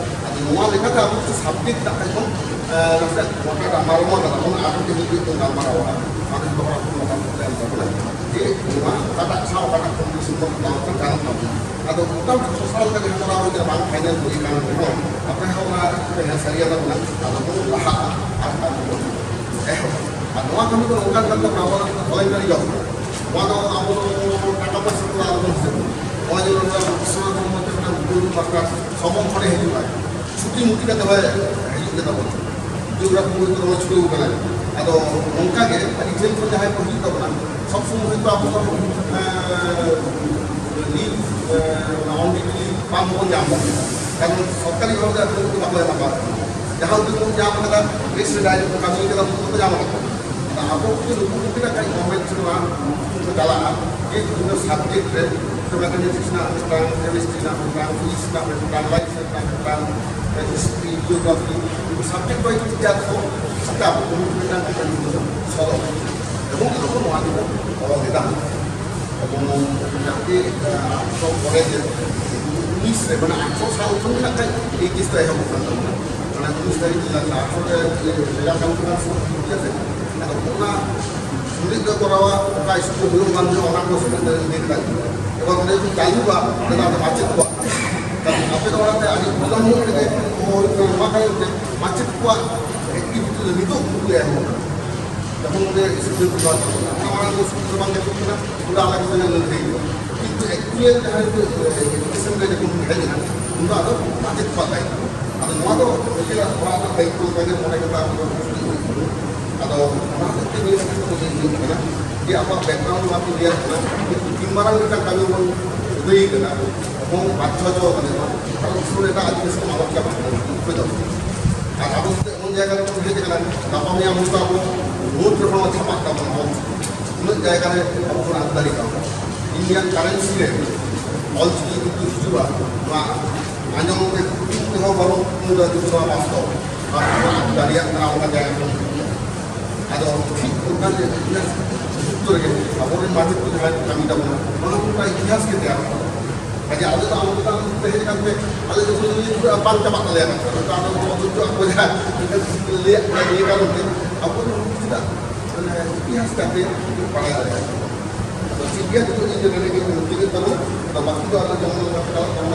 ᱟᱫᱚ ᱱᱚᱣᱟ ᱞᱮᱠᱟᱛᱮ ᱟᱵᱚ ᱠᱤᱪᱷᱩ ᱥᱟᱵᱡᱮᱠᱴ ᱢᱮᱱᱟᱜ ᱠᱷᱟᱡ ᱵᱚᱱ, ᱮᱸ, ᱱᱟᱥᱮ ᱜᱚᱴᱟ ᱜᱟᱞᱢᱟᱨᱟᱣ ᱢᱟ ᱠᱟᱱᱟ ᱵᱚᱱ, ᱟᱨ ᱢᱤᱫᱴᱮᱱ ᱢᱤᱫᱴᱮᱱ ᱵᱚᱱ ᱜᱟᱞᱢᱟᱨᱟᱣᱟ, ᱚᱱᱟ ᱠᱚ ᱡᱚᱛᱚ ᱦᱚᱲ ᱠᱚ ᱢᱚᱛᱟᱢᱚᱛ ᱮᱢ ᱛᱟᱵᱚᱱᱟ ᱡᱮ ᱱᱚᱣᱟ ᱚᱠᱟᱴᱟᱜ ᱥᱟᱶ ᱚᱠᱟᱴᱟᱜ ᱠᱚᱢᱯᱤᱴᱤᱥᱚᱱ ᱵᱚᱱ ᱦᱟᱛᱟᱣ ᱞᱮᱠᱷᱟᱱ ᱜᱟᱱᱚᱜ ᱛᱟᱵᱚᱱᱟ᱾ ᱟᱫᱚ ᱢᱚᱴᱟᱢᱩᱴᱤ ᱥᱚᱥᱟᱞ ᱞᱮᱠᱟ ᱡᱟᱦᱟᱸ ᱠᱚᱨᱟᱣ ᱦᱩᱭ ᱠᱟᱱᱟ, ᱵᱟᱝ ᱯᱷᱟᱭᱱᱟᱞ ᱦᱩᱭ ᱠᱟᱱ ᱨᱮᱦᱚᱸ, ᱟᱯᱮ ᱦᱚᱸ ᱚᱱᱟ ᱯᱮ ᱧᱮᱞ ᱥᱟᱹᱨᱤᱭᱟᱜ ᱛᱟᱵᱚᱱᱟ᱾ ᱟᱫᱚ ᱵᱚᱱ ᱞᱟᱦᱟᱜᱼᱟ ᱟᱨ ᱠᱟᱹᱢᱤ ᱵᱚᱱ ᱮᱦᱚᱵᱟ᱾ ᱟᱨ ᱱᱚᱣᱟ ᱠᱟᱹᱢᱤ ᱫᱚ ᱱᱚᱝᱠᱟᱱ ᱠᱟᱱ ᱛᱟᱵᱚᱱᱟ, ᱟᱵᱚ ᱫᱚ ᱵᱷᱚᱞᱮᱱᱴᱟᱨᱤ ᱡᱚᱵ᱾ ᱱᱚᱣᱟ ᱫᱚ ᱟᱵᱚ ᱫᱚ ᱴᱟᱠᱟ ᱯᱚᱭᱥᱟ ᱫᱚ ᱟᱞᱚᱵᱚᱱ ᱦᱤᱥᱟᱹᱵᱟ᱾ ᱱᱚᱣᱟ ᱡᱮᱢᱚᱱ ᱱᱚᱣᱟ ᱵᱤᱥᱥᱚᱱᱟᱛᱷ ᱢᱚᱦᱟᱥᱚᱭ ᱢᱤᱫᱴᱟᱝ ᱜᱩᱨᱩ ᱯᱟᱥᱴᱟ ᱥᱚᱢᱚᱭ ᱠᱷᱚᱱᱮ ᱦᱤᱡᱩᱜᱼᱟ, ᱪᱷᱩᱴᱤ ᱢᱩᱴᱤ ᱠᱟᱛᱮ ᱦᱚᱸ ᱦᱤᱡᱩᱜ ᱜᱮ ᱛᱟᱵᱚᱱᱟ᱾ ᱡᱮ ᱚᱲᱟᱜ ᱠᱷᱚᱱ ᱦᱚᱭᱛᱳ ᱱᱚᱣᱟ ᱪᱷᱩᱴᱟᱹᱣ ᱠᱟᱱᱟᱭ, ᱟᱫᱚ ᱱᱚᱝᱠᱟ ᱜᱮ ᱟᱹᱰᱤ ᱡᱷᱟᱹᱞ ᱠᱷᱚᱱ ᱡᱟᱦᱟᱸᱭ ᱠᱚ ᱦᱤᱡᱩᱜ ᱛᱟᱵᱚᱱᱟ, ᱥᱚᱵ ᱥᱚᱢᱚᱭ ᱦᱚᱭᱛᱳ ᱟᱵᱚ ᱫᱚ, ᱮᱸ, ᱞᱤᱵᱷ, ᱮᱸ, ᱚᱱᱟ ᱚᱱᱞᱤ ᱞᱤᱵᱷ ᱵᱟᱝ ᱵᱚᱱ ᱧᱟᱢ ᱫᱟ, ᱠᱟᱨᱚᱱ ᱥᱚᱨᱠᱟᱨᱤ ᱵᱷᱟᱵᱮ ᱫᱚ ᱮᱠᱷᱚᱱ ᱫᱚ ᱵᱟᱠᱚ ᱮᱢᱟ ᱠᱚᱣᱟ᱾ ᱡᱟᱦᱟᱸ ᱩᱱᱠᱩ ᱠᱚ ᱧᱟᱢ ᱠᱟᱫᱟ, ᱵᱮᱥ ᱨᱮ ᱰᱟᱭᱨᱮᱠᱴ ᱠᱟᱹᱢᱤ ᱠᱟᱫᱟ, ᱩᱱᱠᱩ ᱫᱚᱠᱚ ᱧᱟᱢ ᱠᱟᱫᱟ᱾ ᱟᱫᱚ ᱟᱵᱚ ᱠᱚᱜᱮ ᱱᱩᱠᱩ ᱠᱚᱜᱮ ᱱᱟᱜ ᱠᱷᱟᱡ ᱜᱚᱵᱷᱚᱨᱱᱢᱮᱱᱴ ᱴᱷᱮᱱ ᱱᱚᱣᱟ ᱠᱚ ᱪᱟᱞᱟᱜᱼᱟ ᱡᱮ ᱤᱧ ᱫᱚ ᱥᱟᱵᱡᱮᱠᱴ ᱨᱮ ᱢᱮᱛᱷᱟᱢᱮᱴᱤᱠᱥ ᱨᱮᱱᱟᱜ ᱢᱤᱫᱴᱟᱝ, ᱠᱮᱢᱤᱥᱴᱨᱤ ᱨᱮᱱᱟᱜ ᱢᱤᱫᱴᱟᱝ, ᱯᱷᱤᱡᱤᱠᱥ ᱨᱮᱱᱟᱜ ᱢᱤᱫᱴᱟᱝ, ᱞᱟᱭᱤᱯᱷ ᱨᱮᱱᱟᱜ ᱢᱤᱫᱴᱟᱝ, history, geography, subject wise teacher ᱠᱚ ᱥᱮᱴᱟᱯ ᱢᱤᱫᱴᱟᱝ ᱥᱚᱫᱚᱨ ᱮᱵᱚᱝ ᱟᱵᱚ ᱱᱚᱣᱟ ᱜᱮᱵᱚᱱ ᱚᱞ ᱮᱫᱟ᱾ ᱮᱵᱚᱝ ᱡᱟᱛᱮ, ᱟᱴᱥᱚ ᱯᱚᱨᱮ ᱡᱮ ᱩᱱᱤᱥ ᱨᱮ, ᱢᱟᱱᱮ ᱟᱴᱥᱚ ᱥᱟᱞ ᱠᱷᱚᱱ ᱜᱮ ᱱᱟᱜ ᱠᱷᱟᱡ ᱮᱭᱤᱪ ᱮᱥ ᱫᱚ ᱮᱦᱚᱵᱚᱜ ᱠᱟᱱ ᱛᱟᱵᱚᱱᱟ᱾ ᱢᱟᱱᱮ ᱩᱱᱤᱥ ᱛᱟᱹᱨᱤᱠᱷ ᱡᱮᱞᱟ ᱟᱴᱥᱚ ᱨᱮ ᱡᱮᱞᱟ ᱠᱟᱹᱢᱤ ᱠᱟᱱᱟ, ᱴᱷᱤᱠ ᱟᱪᱷᱮ? ᱟᱫᱚ ᱚᱱᱟ ᱥᱩᱵᱤᱫᱷᱟ ᱠᱚᱨᱟᱣᱟ, ᱚᱠᱟ ᱥᱠᱩᱞ ᱦᱩᱭᱩᱜ ᱵᱟᱝ ᱦᱩᱭᱩᱜ, ᱚᱱᱟ ᱠᱚ ᱥᱩᱵᱤᱫᱷᱟ ᱤᱫᱤ ᱠᱟᱛᱮ᱾ ᱮᱵᱚᱝ ᱚᱸᱰᱮ ᱡᱩᱫᱤ ᱪᱟᱹᱞᱩᱜᱼᱟ, ᱚᱸᱰᱮ ᱫᱚ ᱟᱫᱚ ᱢᱟᱪᱮᱫ ᱠᱚᱣᱟᱜ, ᱠᱟᱨᱚᱱ ᱟᱯᱮ ᱫᱚ ᱚᱱᱟᱛᱮ ᱟᱹᱰᱤ ᱵᱤᱞᱚᱢ ᱧᱚᱜ ᱨᱮᱜᱮ ᱦᱚᱦᱚ ᱦᱩᱭᱩᱜ ᱠᱟᱱᱟ, ᱱᱚᱣᱟ ᱠᱟᱨᱚᱱ ᱛᱮ ᱢᱟᱪᱮᱫ ᱠᱚᱣᱟᱜ ᱮᱠᱴᱤᱵᱷᱤᱴᱤ ᱫᱚ ᱱᱤᱛᱚᱜ ᱠᱷᱩᱵ ᱮᱦᱚᱵ ᱟᱠᱟᱱᱟ᱾ ᱡᱚᱠᱷᱚᱱ ᱚᱸᱰᱮ ᱥᱴᱩᱰᱮᱱᱴ ᱠᱚ ᱚᱱᱟ ᱢᱟᱲᱟᱝ ᱫᱚ ᱥᱠᱩᱞ ᱫᱚ ᱵᱟᱝ ᱧᱟᱢᱚᱜ ᱠᱟᱱᱟ, ᱚᱸᱰᱮ ᱟᱞᱟᱜᱽ ᱛᱮ ᱞᱟᱹᱲᱦᱟᱹᱭ ᱦᱩᱭᱩᱜᱼᱟ᱾ ᱠᱤᱱᱛᱩ ᱮᱠᱪᱩᱭᱟᱞ ᱡᱟᱦᱟᱸ ᱱᱤᱛᱚᱜ ᱮᱰᱩᱠᱮᱥᱚᱱ ᱨᱮ ᱡᱚᱠᱷᱚᱱ ᱦᱮᱡ ᱮᱱᱟ, ᱩᱱ ᱫᱚ ᱟᱫᱚ ᱢᱟᱪᱮᱫ ᱠᱚᱣᱟᱜ ᱫᱟᱭᱤᱛᱛᱚ᱾ ᱟᱫᱚ ᱱᱚᱣᱟ ᱫᱚ ᱱᱤᱡᱮᱨᱟᱜ ᱚᱲᱟᱜ ᱨᱮᱱᱟᱜ ᱫᱟᱭᱤᱛᱛᱚ ᱞᱮᱠᱟ ᱜᱮ ᱢᱚᱱᱮ ᱠᱟᱛᱮ ᱟᱵᱚ ᱫᱚ ᱠᱩᱨᱩᱢᱩᱴᱩ ᱦᱩᱭᱩᱜ ᱛᱟᱵᱚᱱᱟ᱾ ᱟᱫᱚ ᱚᱱᱟ ᱦᱚᱛᱮᱡ ᱛᱮ ᱱᱤᱭᱟᱹ ᱠᱟᱛᱷᱟ ᱠᱚ ᱞᱟᱹᱭ ᱦᱩᱭᱩᱜ ᱠᱟᱱᱟ ᱡᱮ ᱟᱵᱚᱣᱟᱜ ᱵᱮᱠᱜᱨᱟᱣᱩᱱᱰ ᱱᱚᱣᱟ ᱠᱚ ᱞᱟᱹᱭ ᱠᱟᱱᱟ, ᱛᱤᱱ ᱢᱟᱨᱟᱝ ᱢᱤᱫᱴᱟᱝ ᱠᱟᱹᱢᱤ ᱵᱚᱱ ᱟᱹᱫᱟᱹᱭ ᱠᱟᱱᱟ ᱮᱵᱚᱝ ᱵᱟᱫᱽᱫᱷᱚ ᱦᱚᱪᱚ ᱠᱟᱱᱟ ᱵᱚᱱ, ᱠᱟᱨᱚᱱ ᱥᱩᱨ ᱮᱴᱟᱜ ᱡᱤᱱᱤᱥ ᱠᱚ ᱢᱟᱞᱚᱴ ᱪᱟᱵᱟᱜ ᱠᱟᱱᱟ, ᱩᱯᱟᱹᱭ ᱫᱚ᱾ ᱟᱨ ᱟᱵᱚ ᱡᱩᱫᱤ ᱮᱢᱚᱱ ᱡᱟᱭᱜᱟ ᱨᱮᱵᱚᱱ ᱦᱮᱡ ᱟᱠᱟᱱᱟ, ᱜᱟᱯᱟ ᱢᱮᱭᱟᱝ ᱦᱚᱭᱛᱳ ᱟᱵᱚ ᱵᱳᱨᱰ ᱨᱮᱦᱚᱸ ᱪᱷᱟᱯᱟᱜ ᱛᱟᱵᱚᱱᱟ ᱚᱞ ᱪᱤᱠᱤ᱾ ᱩᱱᱟᱹᱜ ᱡᱟᱭᱜᱟ ᱨᱮ ᱟᱵᱚ ᱵᱚᱱ ᱟᱫ ᱫᱟᱲᱮ ᱠᱟᱣᱫᱟ᱾ ᱤᱱᱰᱤᱭᱟᱱ ᱠᱟᱨᱮᱱᱥᱤ ᱨᱮ ᱚᱞᱪᱤᱠᱤ ᱠᱤᱱᱛᱩ ᱦᱤᱡᱩᱜᱼᱟ, ᱱᱚᱣᱟ ᱟᱸᱡᱚᱢ ᱛᱮ ᱠᱩᱴᱤ ᱛᱮᱦᱚᱸ ᱵᱟᱵᱚᱱ ᱢᱩᱫᱟ ᱡᱩᱫᱤ ᱱᱚᱣᱟ ᱵᱟᱥᱛᱚᱵ ᱟᱨ ᱱᱚᱣᱟ ᱟᱹᱜᱩ ᱫᱟᱲᱮᱭᱟᱜ ᱠᱟᱱᱟ ᱚᱱᱟ ᱡᱟᱭᱜᱟ ᱠᱷᱚᱱ᱾ ᱟᱫᱚ ᱴᱷᱤᱠ ᱚᱱᱠᱟ ᱜᱮ ᱤᱱᱟᱹ ᱠᱷᱮᱛᱨᱚ ᱨᱮᱜᱮ ᱟᱵᱚᱨᱮᱱ ᱢᱟᱹᱱᱢᱤ ᱠᱚ ᱡᱟᱦᱟᱸᱭ ᱠᱚ ᱠᱟᱹᱢᱤ ᱛᱟᱵᱚᱱᱟ, ᱚᱱᱟ ᱠᱚ ᱤᱛᱤᱦᱟᱥ ᱜᱮ ᱛᱮᱭᱟᱨ ᱠᱟᱱᱟ᱾ ᱠᱟᱡᱮ ᱟᱞᱮ ᱫᱚ ᱟᱵᱚ ᱫᱚ ᱛᱟᱭᱚᱢ ᱛᱮ ᱦᱮᱡ ᱠᱟᱱᱛᱮ ᱟᱞᱮ ᱡᱚᱠᱷᱚᱱ ᱞᱮ ᱞᱟᱹᱭ ᱯᱩᱨᱟᱹ ᱵᱟᱝ ᱪᱟᱵᱟᱜ ᱛᱟᱞᱮᱭᱟ ᱠᱟᱛᱷᱟ᱾ ᱚᱱᱠᱟ ᱟᱫᱚ ᱚᱛᱷᱚᱪᱚ ᱟᱠᱚ ᱡᱟᱦᱟᱸ ᱞᱟᱹᱭᱟᱜ ᱠᱟᱱᱟ ᱱᱤᱭᱟᱹ ᱠᱟᱨᱚᱱ ᱛᱮ ᱟᱵᱚ ᱫᱚ ᱪᱮᱫᱟᱜ ᱢᱟᱱᱮ ᱤᱛᱤᱦᱟᱥ ᱠᱟᱛᱮ ᱵᱟᱲᱟᱭ ᱫᱟᱲᱮᱭᱟᱜᱼᱟ᱾ ᱟᱫᱚ ᱴᱷᱤᱠ ᱜᱮᱭᱟ, ᱱᱤᱛᱚᱜ ᱤᱧ ᱫᱚ ᱱᱚᱰᱮ ᱜᱮ ᱢᱩᱪᱟᱹᱫ ᱛᱟᱵᱚᱱᱟ᱾ ᱟᱫᱚ ᱵᱟᱹᱠᱤ ᱫᱚ ᱟᱨᱚ ᱡᱮᱢᱚᱱ ᱚᱱᱠᱟ ᱪᱟᱞᱟᱜ ᱛᱟᱵᱚᱱᱟ᱾